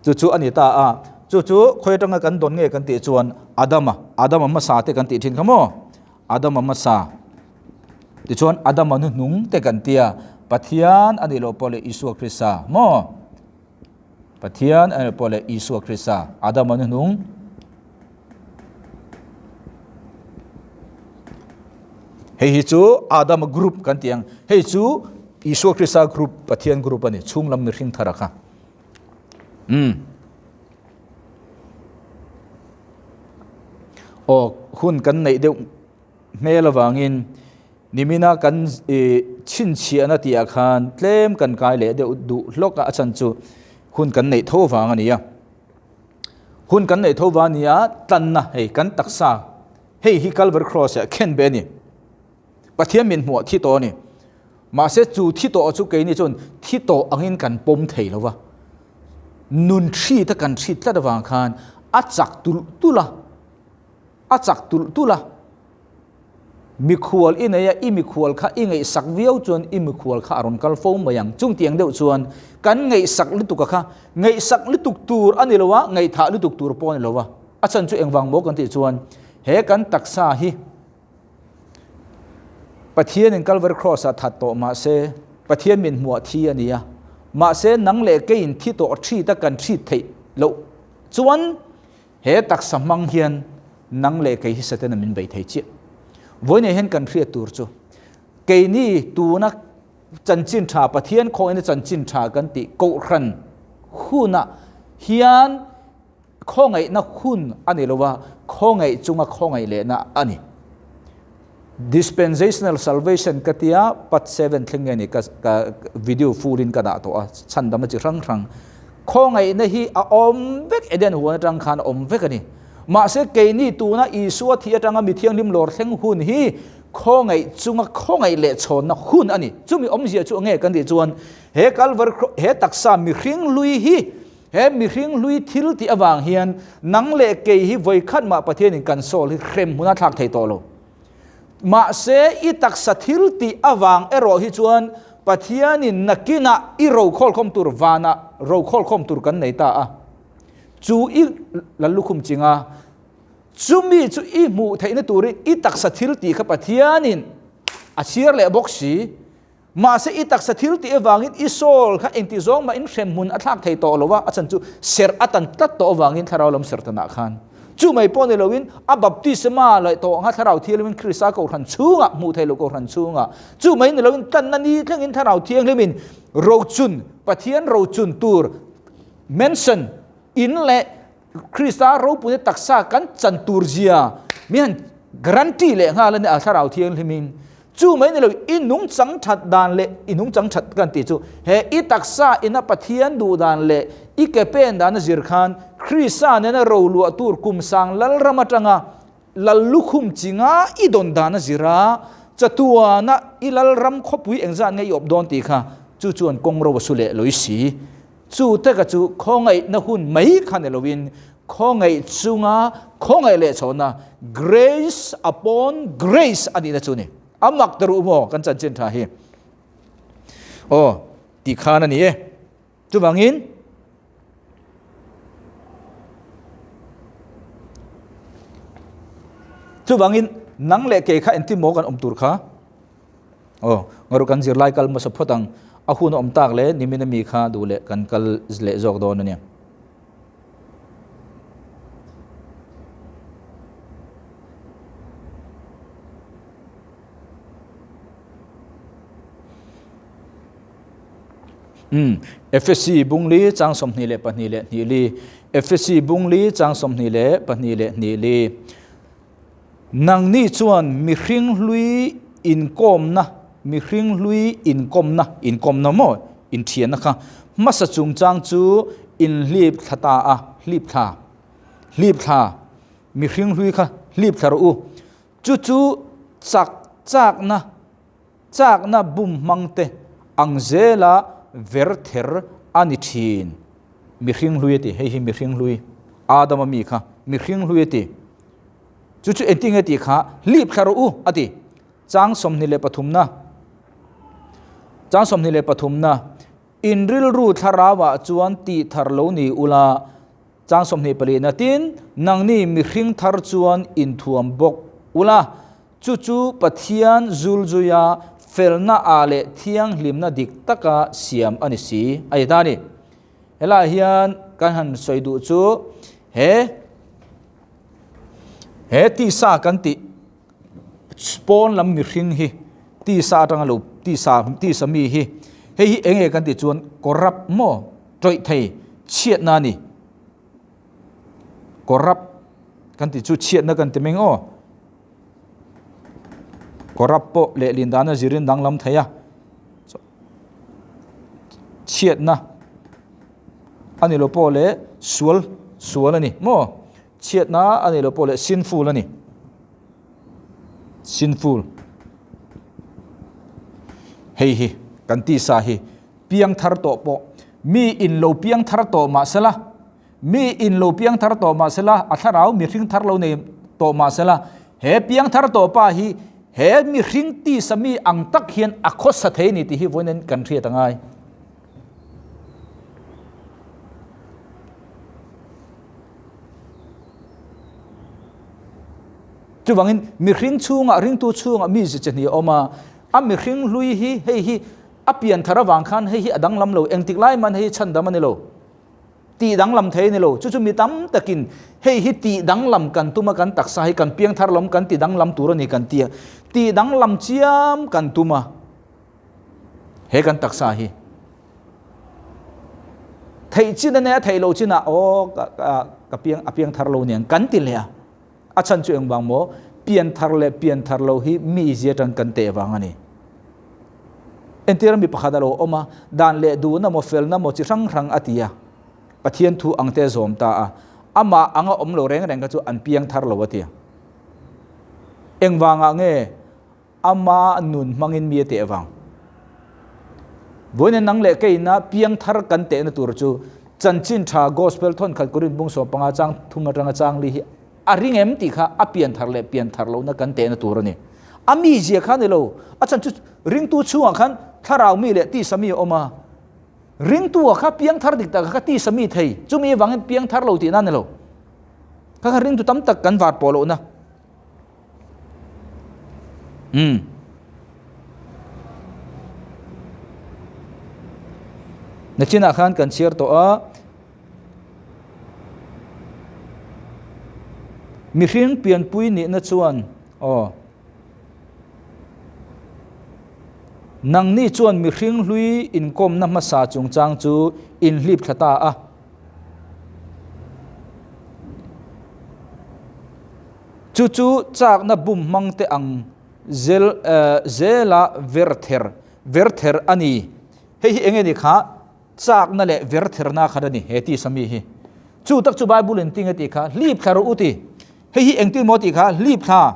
chu chu a ni ta a chu chu khawi atanga kan dawn nge kan tih chuan Adama Adama hmasa te kan tih thin kha maw Adama hmasa tichuan Adama hnuhnung te kan tia Pathian a nih loh pawh leh Isua Krista maw Pathian a nih pawh leh Isua Krista, Adama hnuhnung. Hei hi chu Adama group kan ti ang. Hei chu Isua Krista group, Pathian group a ni. Chhung lam mihring thar a kha. Um. Aw, hun kan neih deuh hmel avangin Nimina kan chhinchhiahna tihah khan tlem kan kai leh deuh duh hlawk a, a chhan chu hun kan neih tho vang a ni a. Hun kan neih tho vang a ni a, tlanna hei kan taksa hei hi Calvary Cross ah khen be a ni. Pathian min hmuh thi tawh a ni. Mahse chu thi tawh chu keini chuan thi tawh angin kan pawm thei lo va. Nun hrit a kan hrit tlat avang khan a chak tulh tulh a, a chak tulh tulh a. Mikhual i nei a, i mikhual kha i ngaihsak viau chuan i mikhual kha a rawn kal fo mai ang. Chungtiang deuh chuan kan ngaihsak lutuk a kha ngaihsak lutuk tur a ni lo a, ngaihthah lutuk tur pawh a ni lo a. A chhan chu engvang maw kan tih chuan he kan taksa hi Pathianin Calvary Cross ah that tawh mah se Pathian min hmuah thi a ni a. Mahse nang leh keiin thi tawh thit a kan thit theih loh chuan He taksa hmang hian nang leh kei hi Satana min bei thei chiah. Vawiinah hian kan hriat tur chu keini tuna chanchin tha Pathian khawngin chanchin tha kan tih kohhran hunah hian khawngaihna hun a ni lova, khawngaih chunga khawngaih lehna a ni. Dispensational salvation ka tia part 7 thleng nge ni ka ka video full in ka dah tawh a chhandam a chi hrang hrang khawngaihna hi a awm vek Eden huan atang khan a awm vek a ni mahse keini tuna Isua thi atanga mi thianghlim lawr thleng hun hi khawngaih chunga khawngaih leh chhawnna hun a ni chumi awmzia chu enge kan tih chuan he Calvary he taksa mihring hlui hi He mihring hlui thil tih avang hian nang leh kei hi vawikhat mah Pathianin kan sawl hi hrem hmun a thlak thei tawh lo. Mahse, i taksa thil tih avang erawh hi chuan Pathianin nakinah i rokhawlkhawm tur vanah rokhawlkhawm tur kan nei ta a. Chu i lallukhum chinga chumi chu i hmuh theihna turin i taksa thil tih kha Pathianin a chhiar leh bawk si. Mahse i taksa thil tih avangin i soul kha engti zawng mah in hrem hmun a thlak thei tawh lo a, a chhan chu serh a tan tlat tawh avangin thlarau lam serh tanah khan chu mai pawh ni loin a baptisma leh tawh anga thlarau thianghlimin Krista kohhran chhungah hmuh theih loh kohhran chhungah chu mai ni loin tlanna ni thlengin thlarau thianghlimin rochun Pathian rochun tur mention in leh Krista ropuina taksa kan chan tur zia mi han guarantee leh nghal a ni a thlarau thianghlimin. Chu mai ni lo i nungchang that dan leh i nungchang that kan tih chu he i taksa ina Pathian duh dan leh i ke pen dan a zir khan Krista nena roluah tur kum sang lalram atanga lal lukhum chinga i dawn dan a zir a, chatuana i lalram khawpui engzat nge i awp dawn tih kha chu chuan kawng ro a su leh loi si. Chu teka chu khawngaihna hun mai kha ni loin khawngaih chunga khawngaih leh chhawna grace upon grace a nihna chu ni. A mak ta ruh maw kan chanchin tha hi. Aw ti khan a ni e. Chuvangin chuvangin nang leh kei kha engtin maw kan awm tur kha? Aw, ngaruh kan zirlai kal hmasa phawt ang, a hun a awm tak leh nimin ami kha duh leh kan kal leh zawk dawn a nia. Umm, Efesi bungli chang 22 leh hnih li, Efesi bungli chang 22 leh hnih li. Nangni chuan mihring hlui inkawmna, mihring hlui inkawmna, inkawmna maw, inthianna kha hmasa chungchang chu inhlip thla ta a, hlip thla, hlip thla, mihring hlui kha hlip thla rawh u. Chu chu chak chakna, chakna bum hmangte ang zela ver ther a ni thin. Mihring hlui a ti, hei hi mihring hlui, Adama mi kha mihring hlui a ti. Chu chu engtin nge tih kha hlip thla rawh u a ti. Chang 23 na Chang 23 na In rilru thlarauah chuan tih thar lo ni ula. Chang 24 na Tin, nangni mihring thar chuan inthuam bawk ula. Chu chu Pathian zulzuia felna ah leh thianghlimna dik taka siam a ni si a ti ta a ni. Helaiah hian kan han sawi duh chu he He tisa kan tih pawn lam mihring hi tisa atanga lo tisa tisa mi hi hei hi eng nge kan tih chuan corrupt maw tawih thei chhiatna a ni corrupt kan tih chu chhiatna kan ti mai ang aw corrupt pawh lehlin dana zirin danglam thei a chhiatna a ni lo pawh leh sual sual a ni maw chhiatna a ni lo pawh leh sinful a ni sinful hei hi kan tisa hi piang thar tawh pawh mi in lo piang thar tawh mahsela mi in lo piang thar tawh mahsela a thlarau mihring thar lo nei tawh mahsela he piang thar tawh pa hi he mihring tisa mi ang tak hian a khawsa thei a ni tih hi vawiin kan hriat a ngai. Chuvangin mihring chhungah ringtu chhungah mi zi chahnih a awm a, a mihring hlui hi hei hi a pian thar avang khan hei hi a danglam lo, engtik lai man hei hi chhandam a ni lo, tih danglam thei a ni lo. Chu chu mi tam takin hei hi tih danglam kan tum a, kan taksa hi kan piang thar lawm kan ti danglam tur a ni kan ti a, tih danglam chiam kan tum a. He kan taksa hi theih chin a nia theih loh chinah aw ka piang a piang thar lo niang kan ti leh a a chhan chu engvang maw pian thar leh pian thar lo hi mi zia tang kan teh vang a ni entir mi pakhat a lo awm a dan leh duhna maw felna maw chi hrang hrang a ti a Pathian thu ang te zawm ta a amah anga awm lo reng reng kha chu an piang thar lo a ti a engvangah nge Ama nun hmangin mi a teh vang. Vawiin nang leh keina piang thar kan tehna tur chu chanchin tha Gospel thawn khat Korinth bung 15 chang thum atanga chang li hi a ring em tih kha a pian thar leh pian thar lohna kan tehna tur a ni. A mizia kha ni lo, a chan chu ringtu chhungah khan thlarau mi leh tisa mi a awm a. Ringtu a kha piangthar dik tak a kha tisa mi thei, chumi avangin piangthar lo tihna a ni lo. Kha kha ringtu tam tak kan var pawh lohna. Umm. Nachinah khan kan chhiar tawh a. Mihring pianpui nihna chuan aw. Nangni chuan mihring hlui inkawmna hmasa chungchang chu inhlip thla ta a. Chu chu chakna bum hmang te ang zel zela verther verther a ni. Hei hi enge ni kha? Chakna leh vertherna khat a ni he tisa mi hi. Chu tak chu Bible in tinge tih kha hlip thla rawh u ti. Hei hi engtin maw tih kha hlip thla.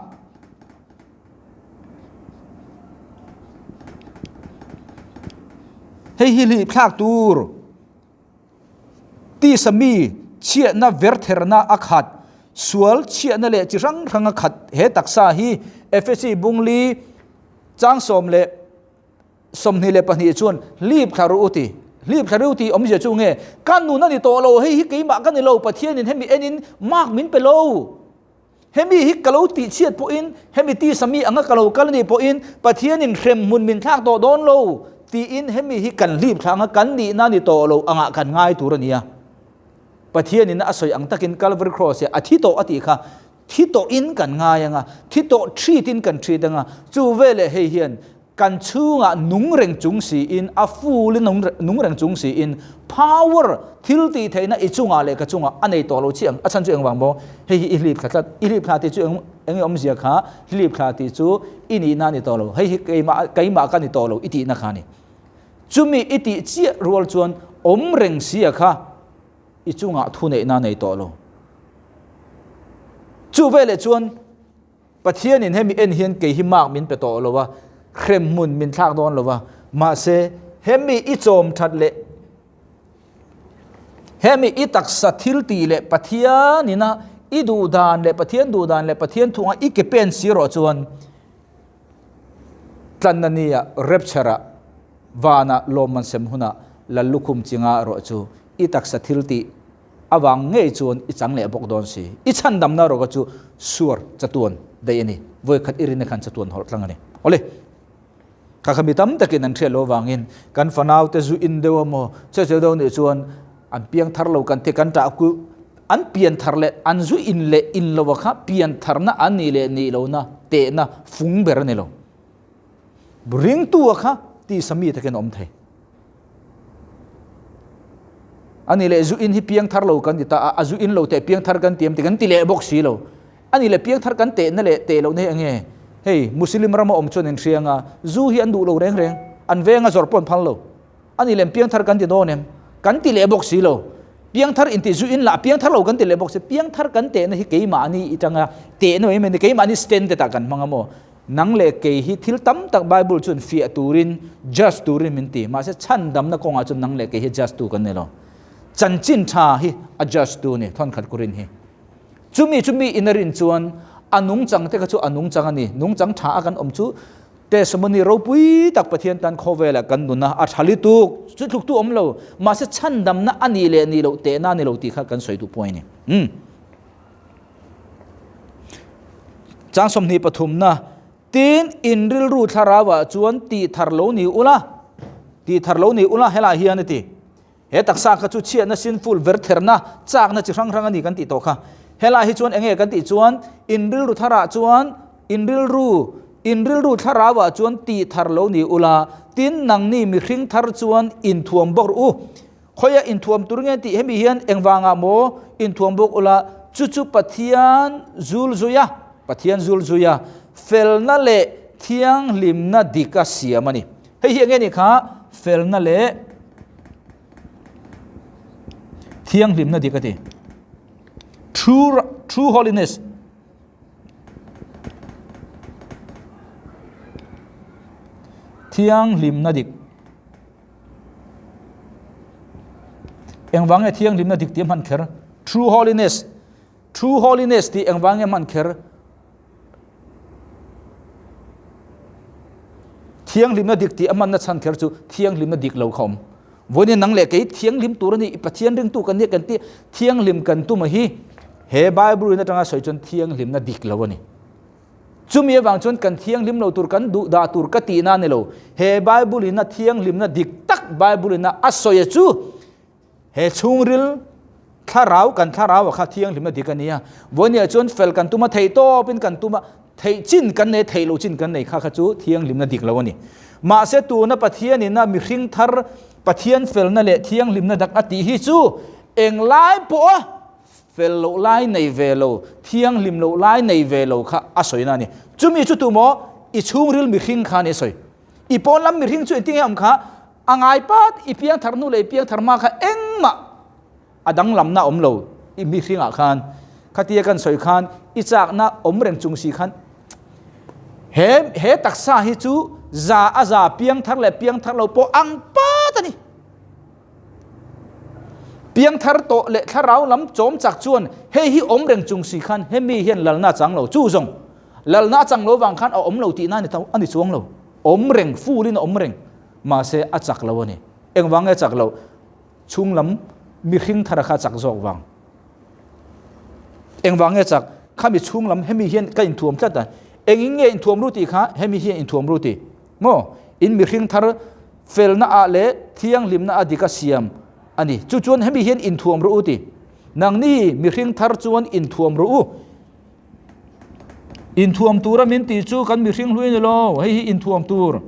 Hei hi hlip thlak tur. Tisa mi chhiatna vertherna a khat, sual chhiatna leh chi hrang hrang a khat he taksa hi Efesi bungli chang 22 chuan hlip thla ru ti. Hlip thla ru ti awmzia chu nge ka nun a ni tawh lo, hei hi keimah ka ni lo, Pathianin hemi enin mark min pe lo. Hemi hi ka lo tihchhiat pawhin, hemi tisa mi anga ka lo kal anih pawhin Pathianin hremhmun min thlak tawh dawn lo tiin hemi hi kan hlip thla anga kan nihna ni tawh lo angah kan ngai tur a nia. Pathianin a sawi ang takin Calvary Cross-ah a thi tawh a tih kha thi tawhin kan ngai anga, thi tawh treat-in kan treat anga, chu veleh hei hian Kan chhungah nung reng chung siin, a full in nung reng chung siin, power, thil tih theihna i chungah leh ka chungah a nei tawh lo chiah ang. A chhan chu engvang maw? Hei hi i hlip thla tlat. I hlip thla tih chu eng enge awmzia kha? Hlip thla tih chu i nihna a ni tawh lo. Hei hi keimah keimah ka ni tawh lo i tihna kha a ni. Chumi i tih chiah rual chuan awm reng sia kha i chungah thuneihna a nei tawh lo. Chu veleh chuan Pathianin hemi en hian kei hi mark min pe tawh lo a, hremhmun min thlak dawn lo a, mahse hemi i chawm that leh hemi i taksa thil tih leh Pathianina i duh dan leh Pathian duh dan leh Pathian thunga i ke pen si rawh chuan tlanna nia rapture ah vana lawmman sem hunah Lallukhum chinga rawh chu i taksa thil tih Avang ngei chuan i chang leh bawk dawn si. I chhandamna rawka chu suar chatuan daih a ni. Vawi khat i rinna khan chatuan hawlh tlang a ni. Awle. Kha kha mi tam takin an hriat loh avangin kan fanaute zu in deuh a maw, che che deuh nih chuan an piang thar lo kan ti kan ṭah ku an pian thar leh an zu in leh in lo a kha pian tharna an nih leh nih lohna tehna fung ber a ni lo. Ringtu a kha tisa mi takin a awm thei. Ani leh zu in hi piang thar lo kan ti ta a, a zu in lo teh piang thar kan ti em ti kan ti leh bawk si lo. Ani leh piang thar kan tehna leh teh lohna hi enge? Hei Muslim rama awm chuan in hria anga zu hi an duh lo reng reng, an venga zawrh pawh an phal lo. Ani leh piang thar kan ti dawn em? Kan ti leh bawk si lo. Piang thar inti zu in lah piang thar lo kan ti leh bawk si. Piang thar kan tehna hi keimahni itanga tehna mai mai ni, keimahni stand te tah kan hmang a maw? Nang leh kei hi thil tam tak Bible chuan fiah turin, judge turin min ti. Mahse chhandamna kawngah chuan nang leh kei hi judge tu kan ni lo. Chanchin tha hi a judge tu a ni, thawnkhat ku rin hi. Chumi chu mi in a rin chuan a nungchang te kha chu a nungchang a ni. Nungchang tha a kan awm chu testimony ropui tak Pathian tan khawvelah kan nun a, a tha lutuk, chu tluk tu awm lo. Mahse chhandamna a nih leh nih loh tehna a ni lo tih kha kan sawi duh pawh a ni. Umm. Chang 23na, Tin, in rilru thlarauah chuan tih thar lo ni ula, tih thar lo ni ula helaiah hian a ti. He taksa kha chu chhiatna, sinful, vertherna, chakna chi hrang hrang a ni kan tih tawh kha. Helaiah hi chuan enge kan tih chuan, in rilru tharah chuan, in rilru, in rilru thlarauah chuan tih thar lo ni ula, tin, nangni mihring thar chuan inthuam bawk rawh u. Khawiah inthuam tur nge tih hemi hian engvangah maw inthuam bawk ula, chu chu Pathian zul zuia, Pathian zul zuia felna leh thianghlimna dika siam a ni. Hei hi enge nih kha? Felna leh thianghlimna dik a ti. True, true holiness. Thianghlimna dik. Engvang nge thianghlimna dik tih a hman kher? True holiness. True holiness tih engvang nge hman kher? Thianghlimna dik tih a hmanna chhan kher chu thianghlimna dik lo kha awm. Vawiin nang leh kei thianghlim tur a ni, Pathian ringtu kan nia kan tih thianghlim kan tum a hi he Bible in atanga sawi chuan thianghlimna dik lo a ni. Chumi avang chuan kan thianghlim lo tur kan duh dah tur ka tihna a ni lo. He Bible in a thianghlimna dik tak Bible in a a sawi a chu he chhungril thlarau kan thlarau a kha thianghlimna dik a nia. Vawiin chuan fel kan tum a theih tawpin kan tum a theih chin kan nei theih loh chin kan nei kha kha chu thianghlimna dik lo a ni. Mahse tuna Pathian in a mihring thar Pathian felna leh thianghlimna dak a tih hi chu englai pawh a Fel loh lai nei ve lo, thianghlim loh lai nei ve lo kha a sawina a ni. Chumi chu tumaw i chhungril mihring kha a ni a sawi. I pawn lam mihring chu engtin nge awm kha a ngai pat, i piangthar hnu leh i piangthar hma kha engmah a danglamna a awm lo i mihringah khan. Khatia kan sawi khan i chakna awm reng chung si khan he he taksa hi chu za a za piangthar leh piangthar lo pawh ang pat a ni. Piangthar tawh leh thlarau lam chawm chak chuan hei hi awm reng chung si khan hemi hian lalna a chang lo. Chu zawng, lalna a chang lo vang khan a awm lo tihna a ni chuang lo. Awm reng, full in a awm reng. Mahse a chak lo a ni. Engvang nge a chak loh? Chhung lam mihring thara kha a chak zawk vang. Engvang nge a chak? Khami chhung lam hemi hian ka inthuam tlat a. Engin nge inthuam ru tih kha hemi hian inthuam ru tih. Maw? In mihring thar felna ah leh thianghlimna a dik a siam a ni. Chu chuan hemi hian inthuam rawh u ti. Nangni mihring thar chuan inthuam rawh u. Inthuam tura min tih chu kan mihring hlui ni lo, hei hi inthuam tur.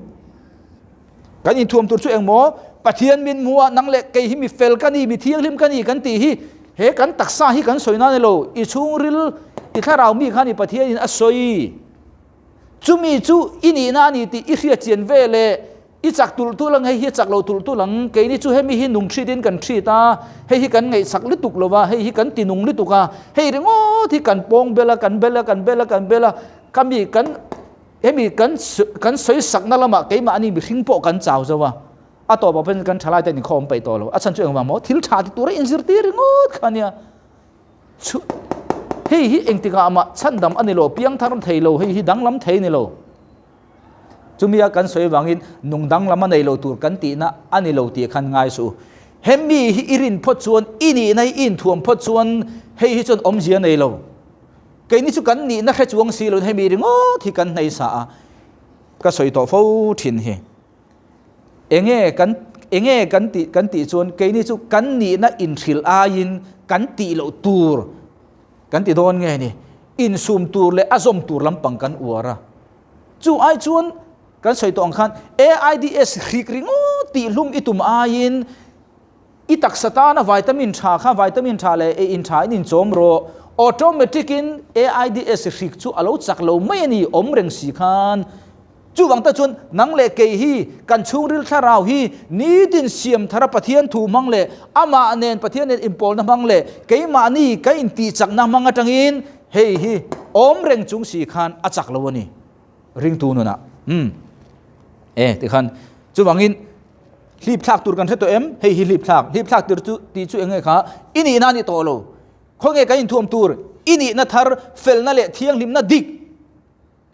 Kan inthuam tur chu engmaw? Pathian min hmu a, nang leh kei hi mi fel ka ni, mi thianghlim ka ni kan tih hi he kan taksa hi kan sawi na ni lo. I chhungril, i thlarau mi kha ni Pathianin a sawi. Chumi chu i nihna a ni tih i hriat chian ve leh i chak tulh tulh ang, hei hi a chak lo tulh tulh ang, keini chu hemi hi nung thrit in kan thrit a, hei hi kan ngaihchak lutuk lo va, hei hi kan ti nung lutuk a, hei ringawt hi kan pawng bel a, kan bel a, kan bel a, kan bel a, khami kan hemi kan kan sawi sakna lamah keimahni mihring pawh kan chau zo a, a tawpah pawhin kan thalaite an inkhawm peih tawh lo, a chhan chu engvang maw thil tha ti tura inzirtir ringawt kha ania. Chu hei hi engtikah mah chhandam a ni lo, piangthar thei lo, hei hi danglam thei ni lo. Chumia kan sawi vangin nung danglam a nei lo tur kan tihna a ni lo tih khan ngai suh u. Hemi hi i rin phawt chuan, i nihna hi i inthuam phawt chuan hei hi chuan awmzia a nei lo. Keini chu kan nihna hre chuang si loin hemi ringawt hi kan hnaisa a, ka sawi tawh fo thin hi. Enge kan enge kan tih kan tih chuan keini chu kan nihna inhrilh aiin kan tih loh tur kan ti dawn nge ni insum tur leh a zawm tur lampang kan uar a chu ai chuan kan sawi tawh ang khan AIDS hrik ringawt tih hlum i tum aiin I taksa tana vitamin tha kha vitamin tha leh ei in tha in inchawm rawh. Automatic in AIDS hrik chu a lo chak lo mai a ni awm reng si khan. Chuvang ta chuan nang leh kei hi kan chhungril thlarau hi nitin siam thara Pathian thu hmang leh amah nen Pathian nen inpawlna hmang leh keimahni ka intihchakna hmang atangin hei hi awm reng chung si khan a chak lo a ni ringtu nunah. Umm. E tikhan chuvangin Hlip thlak tur kan hre tawh em? Hei hi hlip thlak. Hlip thlak tur chu tih chu eng nge kha? I nihna a ni tawh lo. Khawnge kan inthuam tur? I nihna thar, felna leh thianghlimna dik.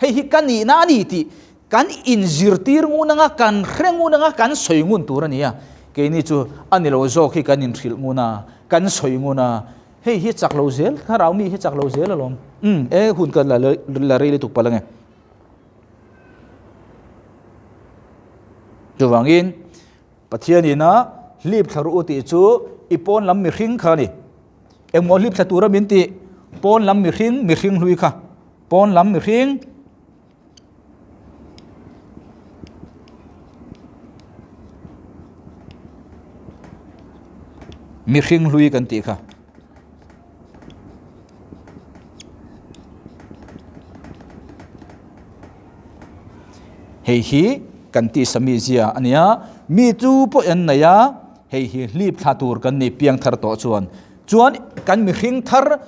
Hei hi ka nihna a ni tih kan inzirtir ngun anga, kan hre ngun anga, kan sawi ngun tur a ni a. Keini chu a ni lo zawk hi kan inhrilh ngun a, kan sawi ngun a. Hei hi chak lo zel, thlarau mi hi chak lo zel alawm. Umm, e hun ka la rei lutuk palh ange. Chuvangin Pathianin a hlip thla ru tih chu i pawn lam mihring kha a ni. Engmaw hlip thla tura min tih? Pawn lam mihring, mihring hlui kha. Pawn lam mihring mihring hlui kan tih kha. Hei hi kan tisa mi zia a nia, mi chu pawh an nei a, hei hi hlip thla tur kan ni piang thar tawh chuan. Chuan kan mihring thar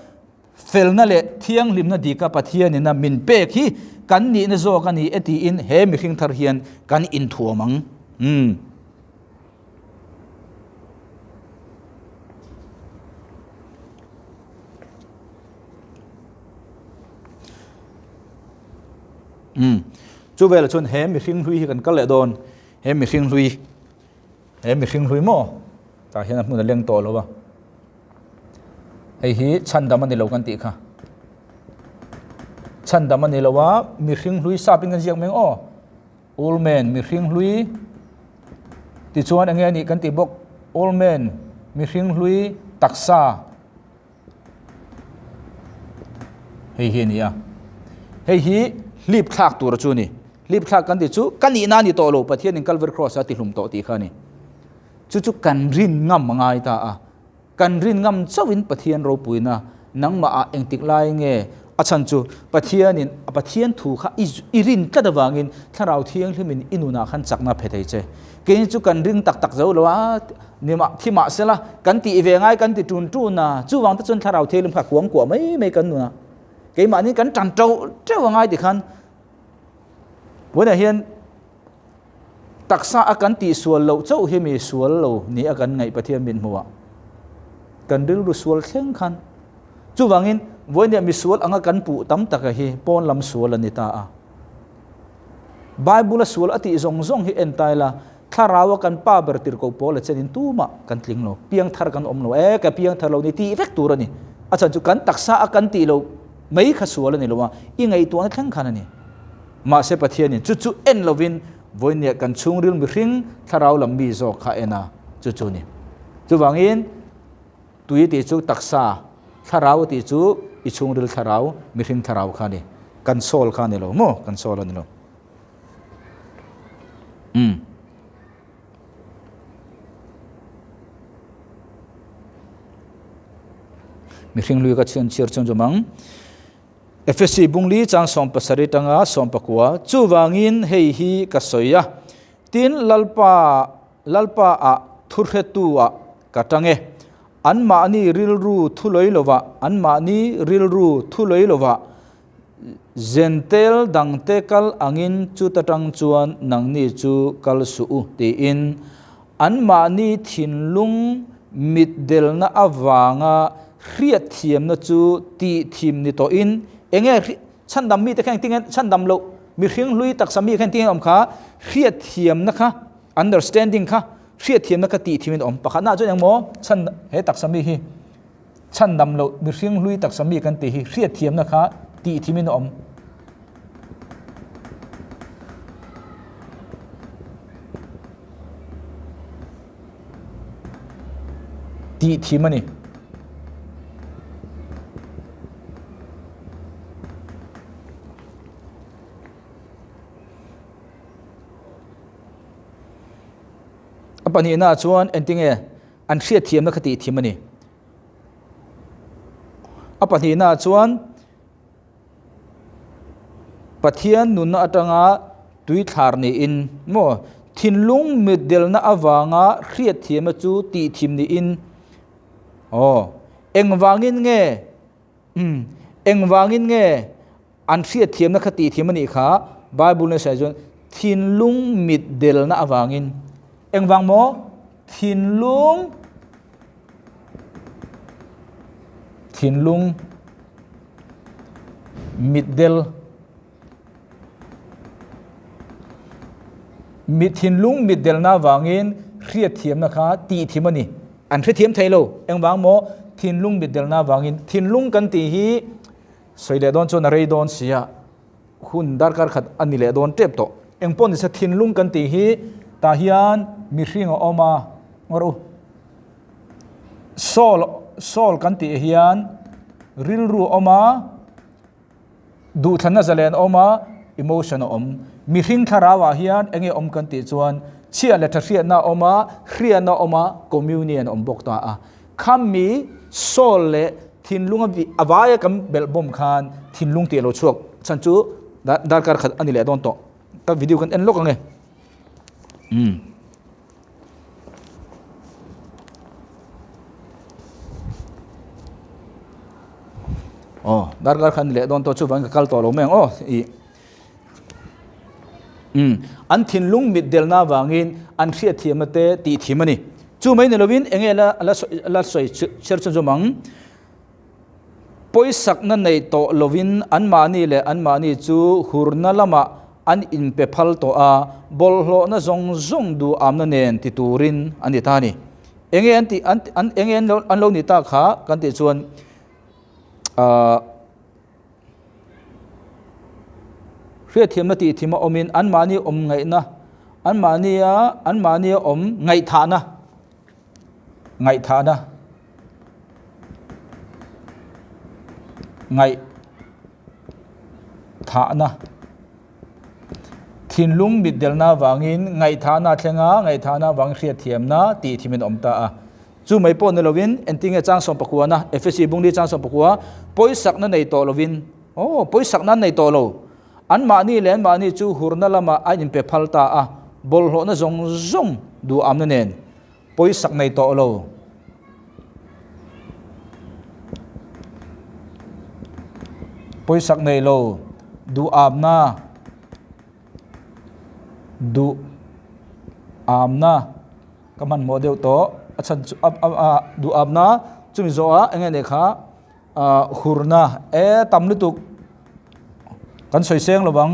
felna leh thianghlimna dika Pathianina min pek hi kan nihna zawk a ni e tiin he mihring thar hian kan inthuam ang. Umm. Chu velah chuan he mihring hlui hi kan kal leh dawn, he mihring hlui, he mihring hlui maw tah hian a hmun a leng tawh lo a, hei hi chhandam a ni lo kan tih kha. Chhandam a ni lo a, mihring hlui sap in kan ziak mai ang aw, old man mihring hlui tichuan eng nge a nih kan tih bawk, old man mihring hlui taksa. Hei hi a ni a, hei hi hlip thlak tur chu a ni. Hlip thlak kan tih chu ka nihna a ni tawh lo, Pathianin Calvary Cross a tihlum tawh tih kha a ni. Chu chu kan rin ngam a ngai ta a, kan rin ngam chauhin Pathian ropuina nangmahah engtik lai nge a chhan chu Pathianin a Pathian thu kha i rin tlat avangin Thlarau Thianghlimin i nunah khan chakna a phe thei che. Keini chu kan ring tak tak zo lo a, ni mah thi mah sela kan tih ve ngai kan ti tun tun a, chuvang te chuan thlarau thianghlim kha kuang kuah mai mai kan nun a, keimahni kan tan teuh teuh a ngai tikhan tunah hian taksa a kan tih sual loh chauh hi mi sual lo ni a kan ngaih Pathian min hmuh a, kan rilru sual thleng khan chuvangin vawiin mi sual anga kan puh tam taka hi pawn lam sual a ni ta a. Bible a sual a tih zawng zawng hi en ta ila, thlarau a kan pa ber tirhkoh pawl a chenin tumah kan tling lo, piangthar kan awm lo, e ka piangthar lo ni tih vek tur a ni. A chhan chu kan taksa a kan tih loh mai kha sual a ni lo a, i ngaihtuahna thleng khan a ni. Mahse Pathianin chu chu en lovin vawinia kan chhungril mihring thlarau lam mi zawk kha en a, chu chu a ni. Chuvangin Tui tih chu taksa, thlarau tih chu i chhungril thlarau, mihring thlarau kha a ni. Kan soul kha a ni lo maw? Kan soul a ni lo. Umm. Mihring lui ka chhian chhiar chuan zawm ang. Efesi bungli chang 17 tanga 19 chuvangin hei hi ka sawi a. Tin Lalpa Lalpa ah thuhretu ah ka tang e. Anmahni rilru thulawi lovah, anmahni rilru thulawi lovah Zentel dangte kal angin chuta tang chuan nangni chu kal suh u tiin anmahni thinlung mitdelna avanga hriatthiamna chu tihthim ni tawhin enge Chhandam mite kha engtin nge chhandam loh mihring hlui taksa mi kha engtin nge awm kha hriatthiamna kha understanding kha hriatthiamna kha tih thimin awm pakhatna chuan engmaw chhan he taksa mi hi chhandam loh mihring hlui taksa mi kan tih hi hriatthiamna kha tih thimin awm tih thim a ni. A pahnihna chuan engtinge an hriatthiamna kha tih thim a ni. A pahnihna chuan Pathian nunna atanga tuithlar niin maw thinlung mitdelna avanga hriatthiamna chu tihthim niin aw engvangin nge umm engvangin nge an hriatthiamna kha tihthiam a nih kha Bible in a sawi chuan thinlung mitdelna avangin engvang maw thinlung Thinlung mitdel Mi thinlung mitdelna avangin hriatthiamna kha tihthiam a ni. An hrethiam thei lo. Engvang maw? Thinlung mitdelna avangin. Thinlung kan tih hi sawi leh dawn chuan a rei dawn si a, hun darkar khat a ni leh dawn tep tawh. Engpawh nise thinlung kan tih hi tah hian mihring a awm a, ngawr u. Saul Saul kan tih hian rilru a awm a, duhthlanna zalen a awm a, emotion a awm. Mihring thlarauah hian eng nge awm kan tih chuan chhiah leh tha hriatna a awm a, hriatna a awm a, communion a awm bawk ta a. Khami Saul leh thinlunga a vaia kan belh bawm khan thinlung tih a lo chhuak chhan chu darkar khat a ni leh dawn tawh. Ka video kan en lawk ang e. Umm. Aw darkar khan leh dawn tawh chuvangin ka kal tawh lo mai ang aw i um an thinlung mit delna avangin an hriatthiamna te tih thim a ni chu mai ni lovin eng nge la la la sawi chher chhun zawm ang pawisakna nei tawh lovin anmahni leh anmahni chu hurna lamah. an inpe phal tawh a, bawlhhlawhna zawng zawng duhamna nen ti turin a ni ta a ni. Enge an tih an an enge an lo an lo ni ta kha kan tih chuan ahh hriatthiamna tih thim a awmin anmahni awm ngaihna anmahnia anmahnia awm ngaihthahna ngaihthahna ngaih thahna thinlung mitdelna avangin ngaihthahna a thleng a, ngaihthahna avangin hriatthiamna tih thimin a awm ta a. Chu mai pawh ni lovin engtinge chang 19na Efesi bungli chang 19 pawisakna nei tawh lovin aw pawisakna an nei tawh lo anmahni leh anmahni chu hurna lamah a inpe phal ta a, bawlhhlawhna zawng zawng duhamna nen pawisak nei tawh lo. Pawisak nei lo duhamna duhamna ka hmanhmawh deuh tawh a chhan chu a duhamna chumi zawhah eng nge nih kha hurna e tam lutuk kan sawi seng lo vang.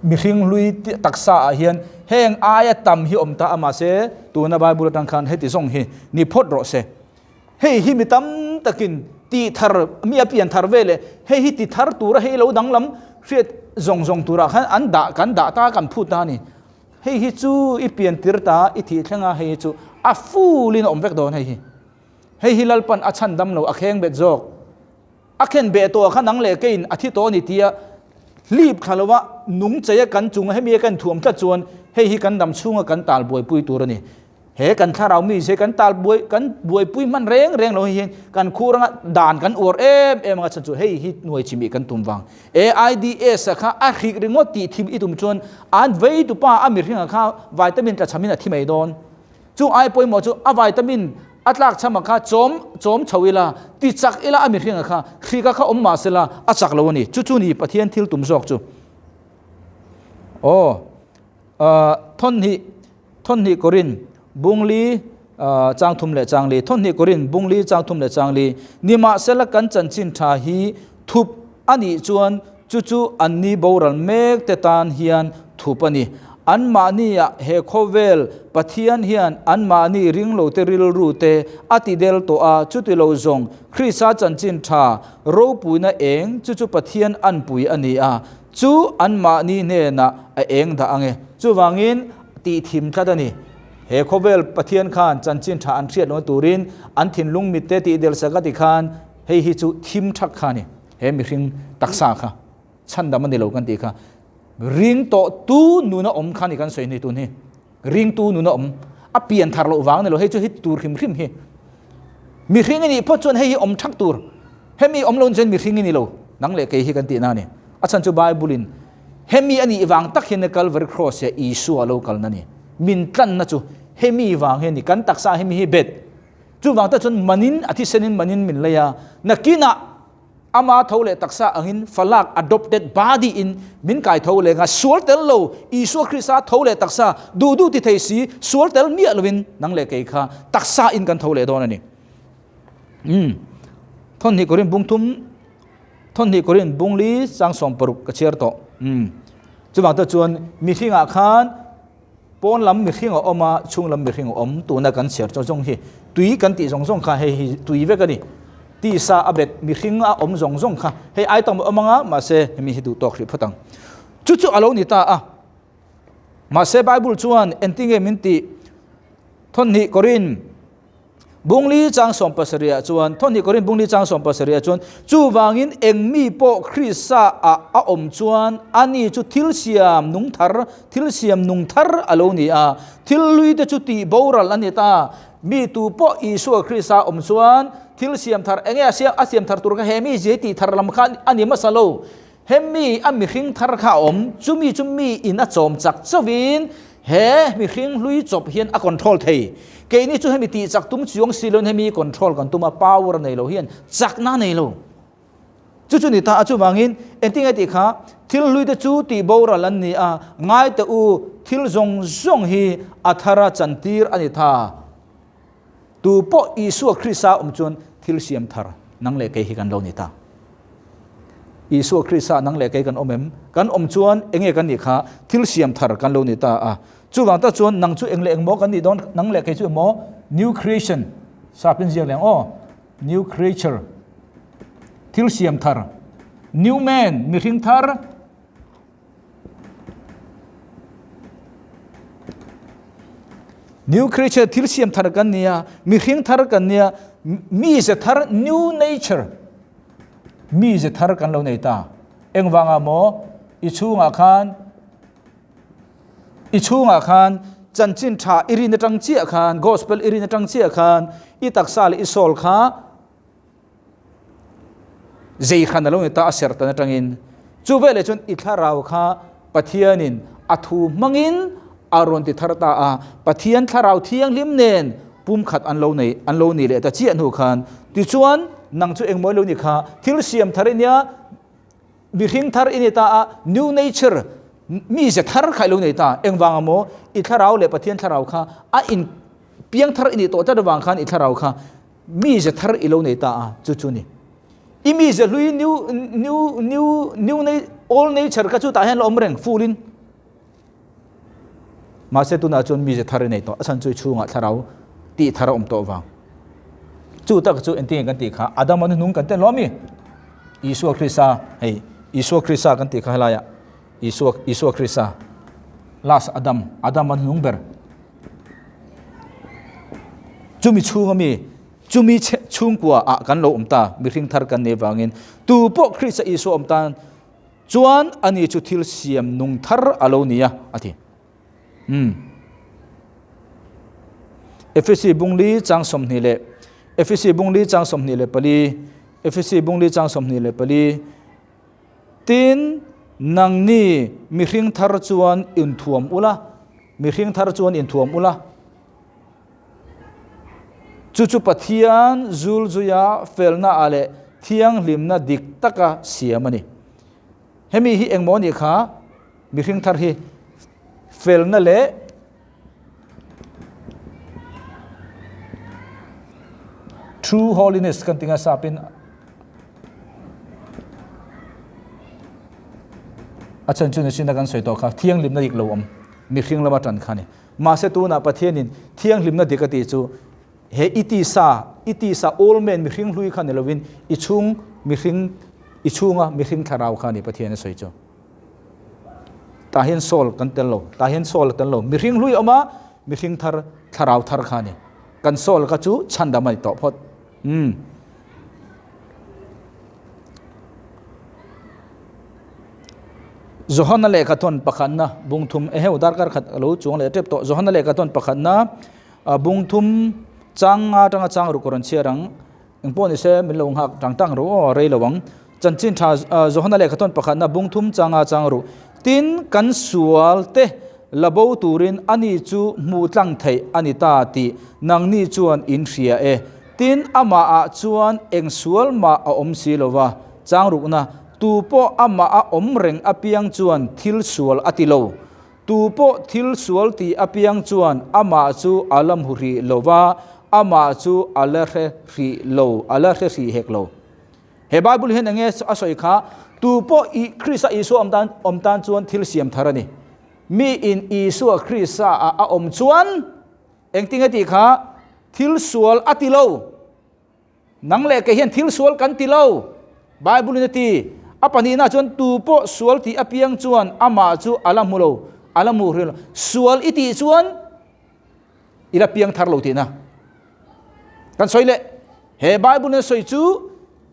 Mihring hlui taksa ah hian heng aia tam hi awm ta a mahse tuna Bible atang khan heti zawng hi ni phawt rawh se. Hei hi mi tam takin tih thar mi a pian thar ve leh hei hi ti thar tura hei lo danglam hriat zawng zawng turah khan an dah kan dah ta kan phut ta a ni. Hei hi chu i pian tir ta i thih thleng a hei hi chu a full in a awm vek dawn hei hi. Hei hi Lalpan a chhan dam lo a kheng bet zawk. A khen beh tawh kha nang leh keiin a thi tawh a ni tia hlip thla lova nung cheia kan chunga hemi a kan thuam tlat chuan hei hi kan dam chhunga kan tal buaipui tur a ni. He kan thlarau mi se kan tal buai kan buaipui hman reng reng lo hi kan khur anga dan kan uar em em anga chhan chu hei hi hnuai chimih kan tum vang. AIDS a kha a hrik ringawt tih thim i tum chuan an vei tupa a mihringa kha vitamin tla chhamin a thi mai dawn. Chung ai pawimawh chu a vitamin a tlak chham a kha chawm chawm chho ila, ti chak ila a mihring a kha, hrika kha awm mah sela a chak lo a ni. Chu chu ni Pathian thil tum zawk chu. Aw, thawnhnih, thawnhnih Korin, bungli chang thum leh chang li, thawnhnih Korin, bungli chang thum leh chang li, nimahsela kan chanchin tha hi thup a nih chuan chu chu anni boral mek te tan hian thup a ni. Anmahniah he khawvel Pathian hian anmahni ringlote rilru te a ti del tawh a, chuti lo zawng Krista chanchin tha ropuina eng chu chu Pathian anpui a ni a, chu anmahni hnenah a eng dah ang e. Chuvangin tih thim tlat a ni. He khawvel Pathian khan chanchin tha an hriat lohna turin an thinlung mitte tih del sak a ti khan hei hi chu thim thak kha a ni. He mihring taksa kha chhandam a ni lo kan tih kha. Ring tawh tu nuna awm kha ni kan sawi ni tun hi. Ring tu nuna awm a pian thar loh vang ni lo hei chu hi tur hrim hrim hi. Mihring i nih phawt chuan hei hi awm thak tur. Hemi awm lo chuan mihring i ni lo. Nang leh kei hi kan tih na ni. A chhan chu Bible in hemi a nih vang tak hian Calvary cross ah Isua lo kal na ni. Min tlan na chu hemi vang hian ni kan taksa hemi hi bet. Chuvang tak chuan manin a thisenin manin min lei a. Nakinah Ama tho leh taksa angin falak, adopted body, in min kai tho leng a, sual tel lo, Isua Krista tho leh taksa, duh duh ti thei si, sual tel miah lovin nang leh kei kha taksa in kan tho leh dawn a ni. Umm. Thawnhnih Korin bung thum, Thawnhnih Korin bung li chang 60 ka chhiar tawh. Umm. Chuvang te chuan mihringah khan Pawn lam mihring a awm a, chhung lam mihring a awm. Tuna kan chhiar zawng zawng hi tui kan tih zawng zawng kha hei hi tui vek a ni. Tisa a bet mihring a awm zawng zawng kha hei ai tam a awm ang a, mahse hemi hi duh tawk hrih phawt ang. Chu chu a lo ni ta a. Mahse Bible chuan engtinge min tih? Thawnhnih Korin. Bungli chang 70 ah chuan, Thawhnih Korin bungli chang 70 ah chuan, Chuvangin eng mi pawh Krista ah a awm chuan ani chu thil siam nung thar, thil siam nung thar a lo ni a, thil hlui te chu tih boral a ni ta. Mi tu pawh Isua Krista awm chuan thil siam thar, enge a siam, a siam thar tur kha he mi zia tih thar lam kha a ni hmasa lo. Hemi a mihring thar kha a awm, chumi chu mi in a chawm chak chauhin he mihring hlui chawp hian a control thei. Keini chu hemi tih chak tum chuang si loin hemi control kan tum a, power a nei lo hian chakna a nei lo. Chu chu ni ta a, chuvangin engtinge tih kha thil hlui te chu tih boral an ni a, ngai teh u, thil zawng zawng hi a thara chantir a ni tha. Tu pawh Isua Krista awm chuan thil siam thar nang leh kei hi kan lo ni ta. Isua Krista nang leh kei kan awm em? Kan awm chuan enge kan nih kha? Thil siam thar kan lo ni ta a. Chuvang tak chuan nang chu eng leh eng maw kan nih dawn? Nang leh kei chu emaw new creation sapin ziak leh ang aw. New creature thil siam thar new man mihring thar New creature thil siam thar kan nia, mihring thar kan nia, mi ze thar new nature mi ze thar kan lo nei ta. Engvanga maw i chhungah khan i chhungah khan chanchin tha i rin atang chiah khan gospel i rin atang chiah khan i taksa leh i soul kha Zei khan a lo ni ta a serhtan atangin. Chu veleh chuan i thlarau kha Pathianin a thu hmangin a rawn ti thar ta a, Pathian thlarau thianghlim nen pumkhat an lo nei an lo ni leh ta chiah hnu khan. Tichuan, nang chu engmawi lo ni kha thil siam thar i nia, mihring thar i ni ta a, new nature, mize thar kha i lo nei ta. Engvang amaw i thlarau leh Pathian thlarau kha a in piang thar i nih tawh tlat avang khan i thlarau kha Mize thar i lo nei ta a, chu chu ni. I mize hlui new new new new nei old nature kha chu tah hian la awm reng full in. Mahse tunah chuan mize thar i nei tawh, a chhan chu i chhungah thlarau tih thar a awm tawh vang. Chu tak chu engtin nge kan tih kha Adama hnuhnung kan ten lo ami? Isua Krista hei Isua Krista kan tih kha helaiah Isua Isua Krista last Adam Adama hnuhnung ber. Chumi chhunga mi, chumi chhungkua ah kan lo awm ta, mihring thar kan nei vangin tu pawh Krista Isua awm tan chuan ani chu thil siam nung thar a lo ni a, a ti. Umm. Efesi bungli chang 20 leh Efesi bungli chang 24 Efesi bungli chang 24 Tin, nangni mihring thar chuan inthuam ula, mihring thar chuan inthuam ula. Chu chu Pathian zulzuia felnaah leh thianghlimna dik taka siam a ni. Hemi hi engmaw nih kha mihring thar hi felna leh True holiness kan ti nga sapin a chan chu ni kan sawi tawh kha thianghlimna dik lo awm mihring lama tan kha ni mahse tunah Pathianin thianghlimna dik a tih chu he i tisa i tisa old man mihring hlui kha ni lovin i chhung mihring i chhunga mihring thlarau kha ni Pathian a sawi chu. Tah hian soul kan tel lo, tah hian soul a tel lo. Mihring hlui a awm a, mihring thar, thlarau thar kha a ni. Kan soul kha chu chhandam a ni tawh phawt. Umm. Johana lehkha thawn pakhatna bungthum eheu darkar khat a lo chuang leh tep tawh. Johana lehkha thawn pakhatna bungthum chang nga atanga chang ruk rawn chhiar ang. Engpawh ni se min lo nghak tang tang ru aw rei lo ang. Chanchin tha Johana lehkha thawn pakhatna bung thum changa chang ru. Tin kan sual te la bo turin ani chu hmuh tlang theih a ni ta tih nangni chuan in hria e. Tin amah ah chuan eng sual mah a awm si lo va. Chang rukna tu pawh amah a awm reng apiang chuan thil sual a ti lo. Tu pawh thil sual tih apiang chuan amah chu a la hmu hrih lo va, amah chu a la hre hrih lo, a la hre hrih hek lo. He Bible hian enge a sawi kha, Tu pawh i Krista Isua awm tan awm tan chuan thil siam thar a ni. Mi in Isua Krista ah a awm chuan engtinge tih kha thil sual a ti lo. Nang leh kei hian thil sual kan ti lo, Bible in a ti. A pahnihna chuan tu pawh sual tih apiang chuan amah chu a la hmu lo, a la hmu hrih lo. Sual i tih chuan i la piang thar lo tihna. Kan sawi leh, he Bible in a sawi chu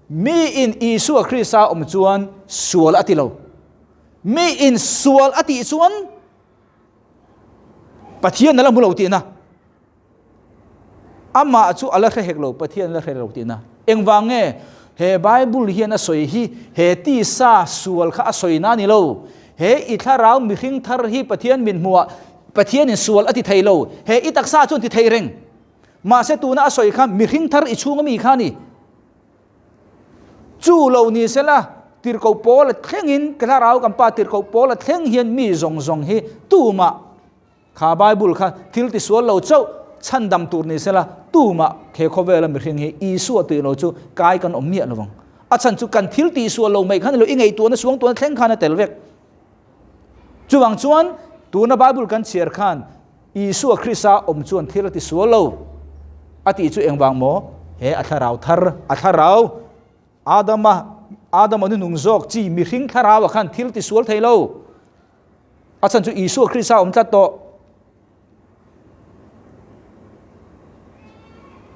mi in Isua Krista awm chuan sual a ti lo. Mi in sual a tih chuan Pathian a la hmu lo tihna. Amah chu a la hre hek lo, Pathian a la hre lo tihna. Engvang nge he Bible hian a sawi hi he tisa sual kha a sawi na ni lo. He i thlarau mihring thar hi Pathian min hmuhah Pathianin sual a ti thei lo. He i taksa chuan ti thei reng. Mahse tuna a sawi kha mihring thar i chhunga mi kha a ni. Chu lo ni sela tirhkoh pawl a thlengin ka thlarau kan pa tirhkoh pawl a thleng hian mi zawng zawng hi tumah Kha Bible kha thil tisual lo chauh chhandam tur ni sela tumah he khawvela mihring hi Isua tih lo chu kai kan awm miah lovang. A chhan chu kan thil tih sual lo mai khan lo i ngaihtuahna suangtuahna thleng khan a tel vek. Chuvang chuan tuna Bible kan chhiar khan Isua Krista awm chuan thil a ti sual lo a tih chu engvang maw? He a thlarau thar, a thlarau Adama, Adama nu nung zawk chi mihring thlarau ah khan thil ti sual thei lo. A chhan chu Isua Krista awm tlat tawh.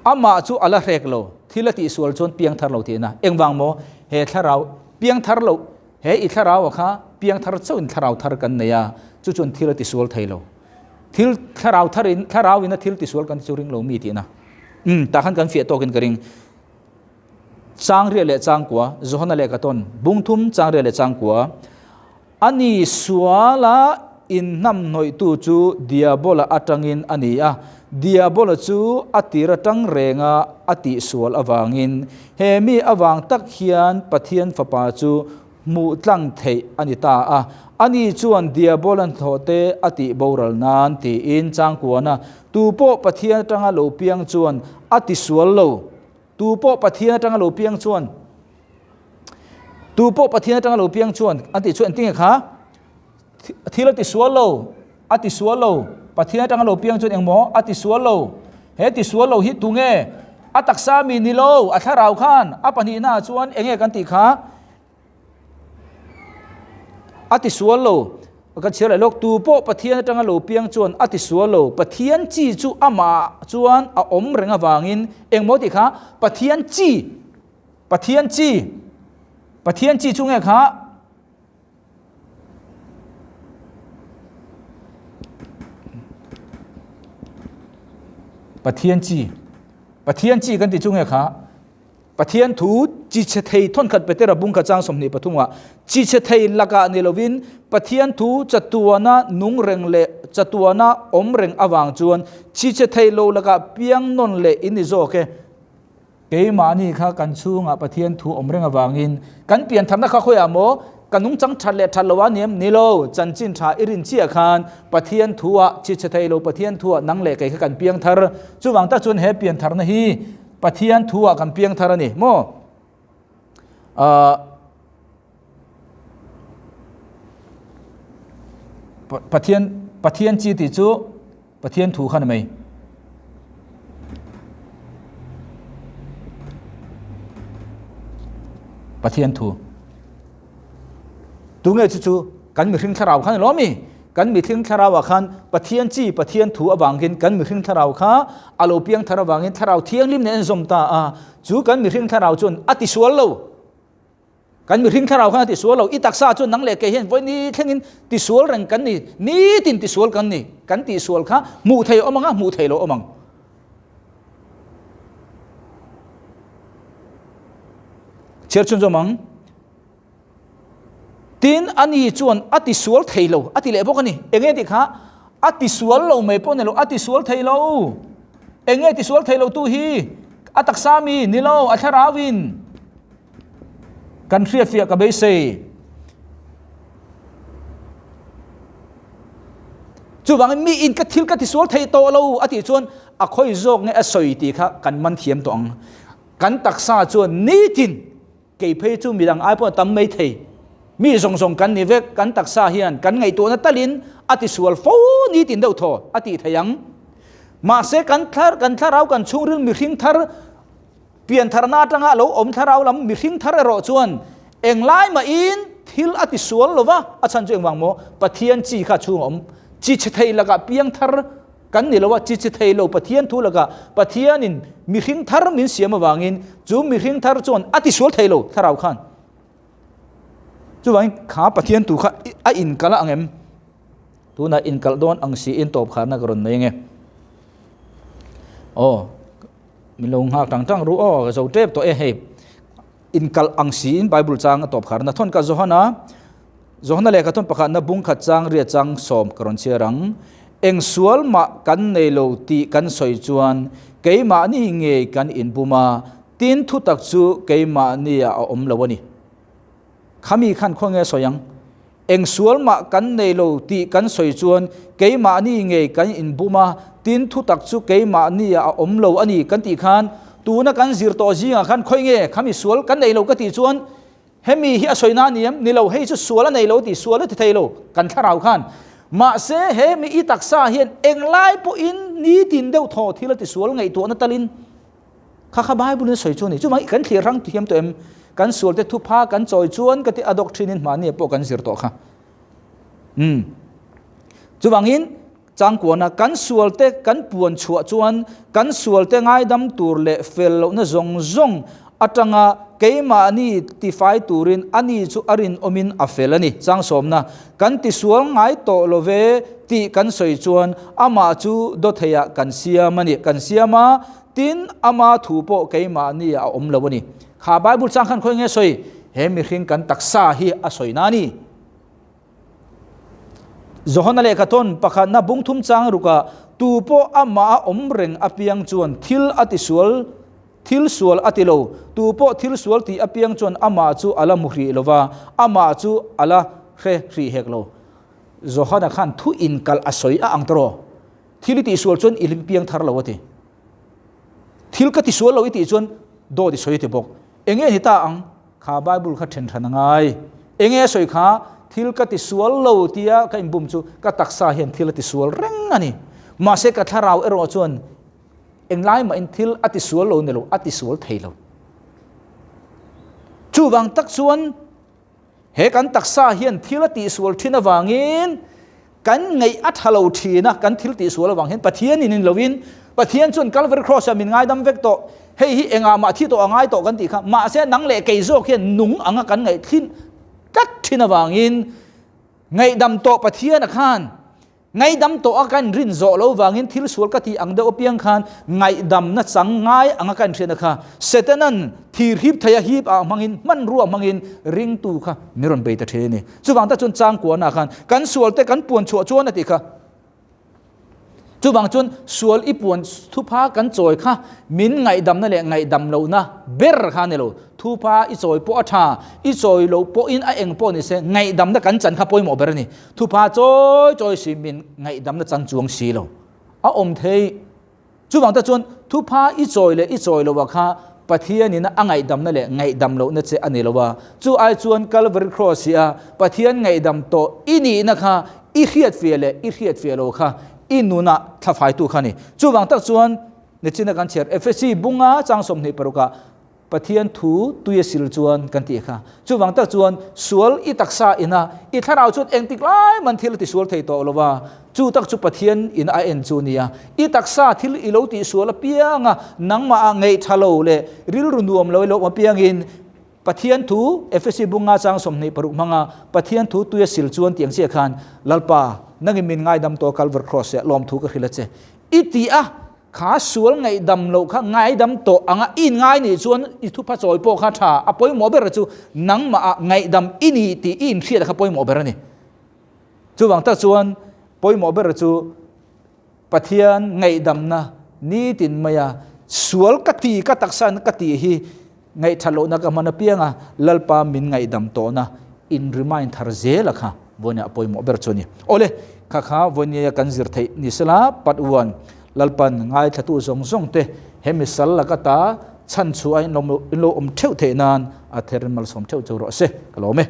Amah chu a la hrek lo, thil a tihsual chuan piang thar lo tihna. Engvang maw? He thlarau piang thar lo, he i thlarau a kha piang thar chauhin thlarau thar kan nei a, chu chuan thil a tisual thei lo. Thil thlarau tharin, thlarau in a thil tisual kan ti chu ring lo mi tihna. Umm, tah khan kan fiah tawkin ka ring. Changriah leh Changkua, Johana leh Katon, Bungthum, Changriah leh Changkua, A ni suala inhnamhnawihtu chu Diabola atangin a ni a, Diabola chu a tir atang renga a tihsual avangin he mi avang tak hian Pathian Fapa chu hmuh tlang theih a ni ta a, ani chuan Diabola hnathawhte a tih boral nan tiin changkuana tupawh Pathian atanga lo piang chuan a tisual lo. Tu pawh Pathian atanga lo piang chuan Tu pawh Pathian atanga lo piang chuan an tih chu engtinge kha thil a ti sual lo a ti sual lo Pathian atanga lo piang chuan engmaw a ti sual lo he ti sual lo hi tunge a taksa mi ni lo a thlarau khan a pahnihna ah chuan enge kan tih kha A ti sual lo. Kan chhiar leh lawk, tu pawh Pathian atanga lo piang chuan a ti sual lo. Pathian chi chu amah chuan a awm reng avangin engmaw tih kha Pathian chi, Pathian chi, Pathian chi chu nge kha? Pathian chi, Pathian chi kan tih chu nge kha? Pathian thu chi chhe thei thawnkhat Petera bung kha chang 23 ah chi chhe thei lakah ni lovin Pathian thu chatuana nung reng leh chatuana awm reng avang chuan chi chhe thei lo lakah piang nawn leh in ni zawk e. Keimahni kha kan chhungah Pathian thu awm reng avangin kan piantharna kha khawiah maw ka nungchang that leh that lo a ni em? Ni lo, chanchin tha i rin chiah khan Pathian thu ah chi chhe thei lo Pathian thu ah nang leh kei kha kan piangthar. Chuvang tak chuan he piantharna hi Pathian thu ah kan piang thar a ni maw? Pathian Pathian chi tih chu Pathian thu kha ni mai. Pathian thu. Tunge chu chu kan mihring thlarau kha ni lo mi? Kan mihring thlarau ah khan Pathian chi Pathian thu avangin kan mihring thlarau kha a lo piang thar avangin thlarau thianghlim nen an zawm ta a, chu kan mihring thlarau chuan a ti sual lo. Kan mihring thlarau khan a ti sual lo. I taksa chuan nang leh kei hian vawi ni thlengin ti sual reng kan ni, nitin ti sual kan ni. Kan tih sual kha hmuh thei awm ang a, hmuh thei lo awm ang. Chhiar chhunzawm ang. Tin, ani chuan a ti sual thei lo, a ti leh bawk a ni. Enge tih kha? A ti sual lo mai pawh ni lo, a ti sual thei lo. Enge ti sual thei lo tu hi? A taksa mi ni lo, a thlarau in. Kan hriatfiah ka beisei. Chuvangin mi in ka thil ka ti sual thei tawh lo a tih chuan a khawi zawk nge a sawi tih kha kan man thiam tawh ang. Kan taksa chuan nitin Kei phei chu midang ai pawh a tam mai thei. Mi zawng zawng kan ni vek, kan taksa hian kan ngaihtuahna talin a tisual fo nitin deuh thaw a tih thei ang. Mahse kan thlar kan thlarau kan chhungril mihring thar piantharna atanga a lo awm thlarau lam mihring thar erawh chuan englai mahin thil a tisual lo va, a chhan chu engvang maw? Pathian chi kha chhung a awm. Chi chhe thei lakah piangthar Kan ni lo a, chi chi thei lo Pathian thu lakah Pathianin mihring thar min siam avangin chu mihring thar chuan a tisual thei lo thlarau khan. Chuvangin kha Pathian thu kha a inkalh ang em? Tunah inkalh dawn ang siin tawp kharna ka rawn nei ange. Aw, min lo nghak tang tang ru aw, ka zo tep tawh e hei. Inkalh ang siin Bible chang a tawp kharna thawn ka Johana Johana lehkha thawn pakhatna bung khat chang ria chang sawm ka rawn chhiar ang. Eng sual mah kan nei lo tih kan sawi chuan keimahni ngei kan inbum a, tin thutak chu keimahni ah a awm lo a ni. Khami khan khaw nge sawi ang? Eng sual mah kan nei lo tih kan sawi chuan keimahni ngei kan inbum a, tin thutak chu keimahni ah a awm lo a ni kan tih khan Tuna kan zir tawh zingah khan khawi nge khami sual kan nei lo ka tih chuan hemi hi a sawi na ni em? Ni lo, hei chu sual a nei lo tih sual a ti thei lo kan thlarau khan. Mahse he mi i taksa hian englai pawhin nitin deuh thaw thil a ti sual ngaihtuahna talin kha kha Bible in a sawi chu a ni. Chuvangin kan thlir hrang thiam tawh em? Kan sualte thupha kan chawi chuan ka ti a doctrine in mahni pawh kan zir tawh kha. Umm. Chuvangin Changkuana kan sualte kan puan chhuah chuan kan sualte ngaidam tur leh fel lohna zawng zawng atanga keimahni tifai turin ani chu a rinawmin a fel a ni. Changsawmna kan tisual ngai tawh lo ve tih kan sawi chuan amah chu dawtheiah kan siam a ni. Kan siam a, tin ama thu pawh keimahni a awm lo a ni. Kha Bible chang khan khawi nge sawi? He mihring kan taksa hi a sawi na a ni. Johana lehkha tawn pakhatna bung thum chang rukah tu pawh amah a awm reng apiang chuan thil a ti sual, thil sual a ti lo. Tu pawh thil sual tih apiang chuan amah chu a la hmu hrih lo va, amah chu a la hre hrih hek lo. Johana khan thu inkalh a sawi a ang tawh. Thil i tihsual chuan i hlim piang thar lo a ti. Thil ka tisual lo i tih chuan dawt i sawi ti bawk. Enge ni ta ang? Kha Bible kha then hran a ngai. Enge a sawi kha? Thil ka tisual lo tia ka inbum chu ka taksa hian thil a tisual reng a ni. Mahse ka thlarau erawh chuan englai mahin thil a tisual lo ni lo, a tisual thei lo. Chuvang tak chuan He kan taksa hian thil a tihsual thin avangin kan ngaih a tha lo thin a, kan thil tihsual avang hian Pathian in in lovin Pathian chuan Calvary Cross ah min ngaidam vek tawh, hei hi engah mah thi tawh a ngai tawh kan tih kha, mahse nang leh kei zawk hian nung anga kan ngaih thin tlat thin avangin ngaihdam tawh Pathian a khan Ngaihdam tawh a kan rin zawh lo vangin thil sual ka tih ang deuh apiang khan ngaihdamna chang ngai anga kan hriatna kha Setanan thir hip thei a hip ah hmangin hmanrua hmangin ringtu kha min rawn bei ta thin a ni. Chuvang tak chuan changkuana khan kan sual te kan puan chhuah chuan a tih kha. Chuvang chuan sual i puan thupha kan chawi kha min ngaihdamna leh ngaihdam lohna ber kha a ni lo. Thupha i chawi pawh a tha, i chawi loh pawhin a eng pawh ni se ngaihdamna kan chan kha pawimawh ber a ni. Thupha chawi chawi si min ngaihdamna chan chuang si lo a awm thei. Chuvang te chuan thupha i chawi leh i chawi loh ah kha Pathianin a ngaihdamna leh ngaihdam lohna che a ni lo a. Chu ai chuan Calvary Cross hi a Pathian ngaihdam tawh i nihna kha i hriatfiah leh i hriatfiah lo kha i nunah thlafaitu kha a ni. Chuvang tak chuan nichina kan chhiar Efesi bunga chang 26 ah Pathian thu tui a sil chuan kan tih kha. Chuvang tak chuan sual i taksa ina i thlarau chuan engtik lai man thil a tisual thei tawh lo va, chu tak chu Pathian in a en chu nia. I taksa thil i lo tihsual apianga nangmah ah ngeih tha lo leh rilru nuam lo i lo awm apiangin Pathian thu Efesi bunga chang 26 hmanga Pathian thu tui a sil chuan tih ang chiah khan Lalpa nangin min ngaidam tawh Calvary Cross ah lawmthu ka hrilh a che i ti a. Kha sual ngaihdam loh kha ngaidam tawh anga i inngai nih chuan i thupha chawi pawh kha tha a pawimawh ber chu nangmah ah ngaihdam i ni tih i inhriat kha pawimawh ber a ni. Chuvang tak chuan pawimawh ber chu Pathian ngaihdamna nitin maia sual ka ti ka taksa in ka tih hi ngaihthat lohna ka hman apianga Lalpa min ngaihdam tawhna in remind thar zela kha vawinia a pawimawh ber chu a ni. Awle, kha kha vawinia kan zir theih ni sela pat uan Lalpan ngaithlatu zawng zawng te he misal laka ta chhan chhuah a in lo awm theuh theih nan a therin malsawm theuh chu rawh se ka lawm e.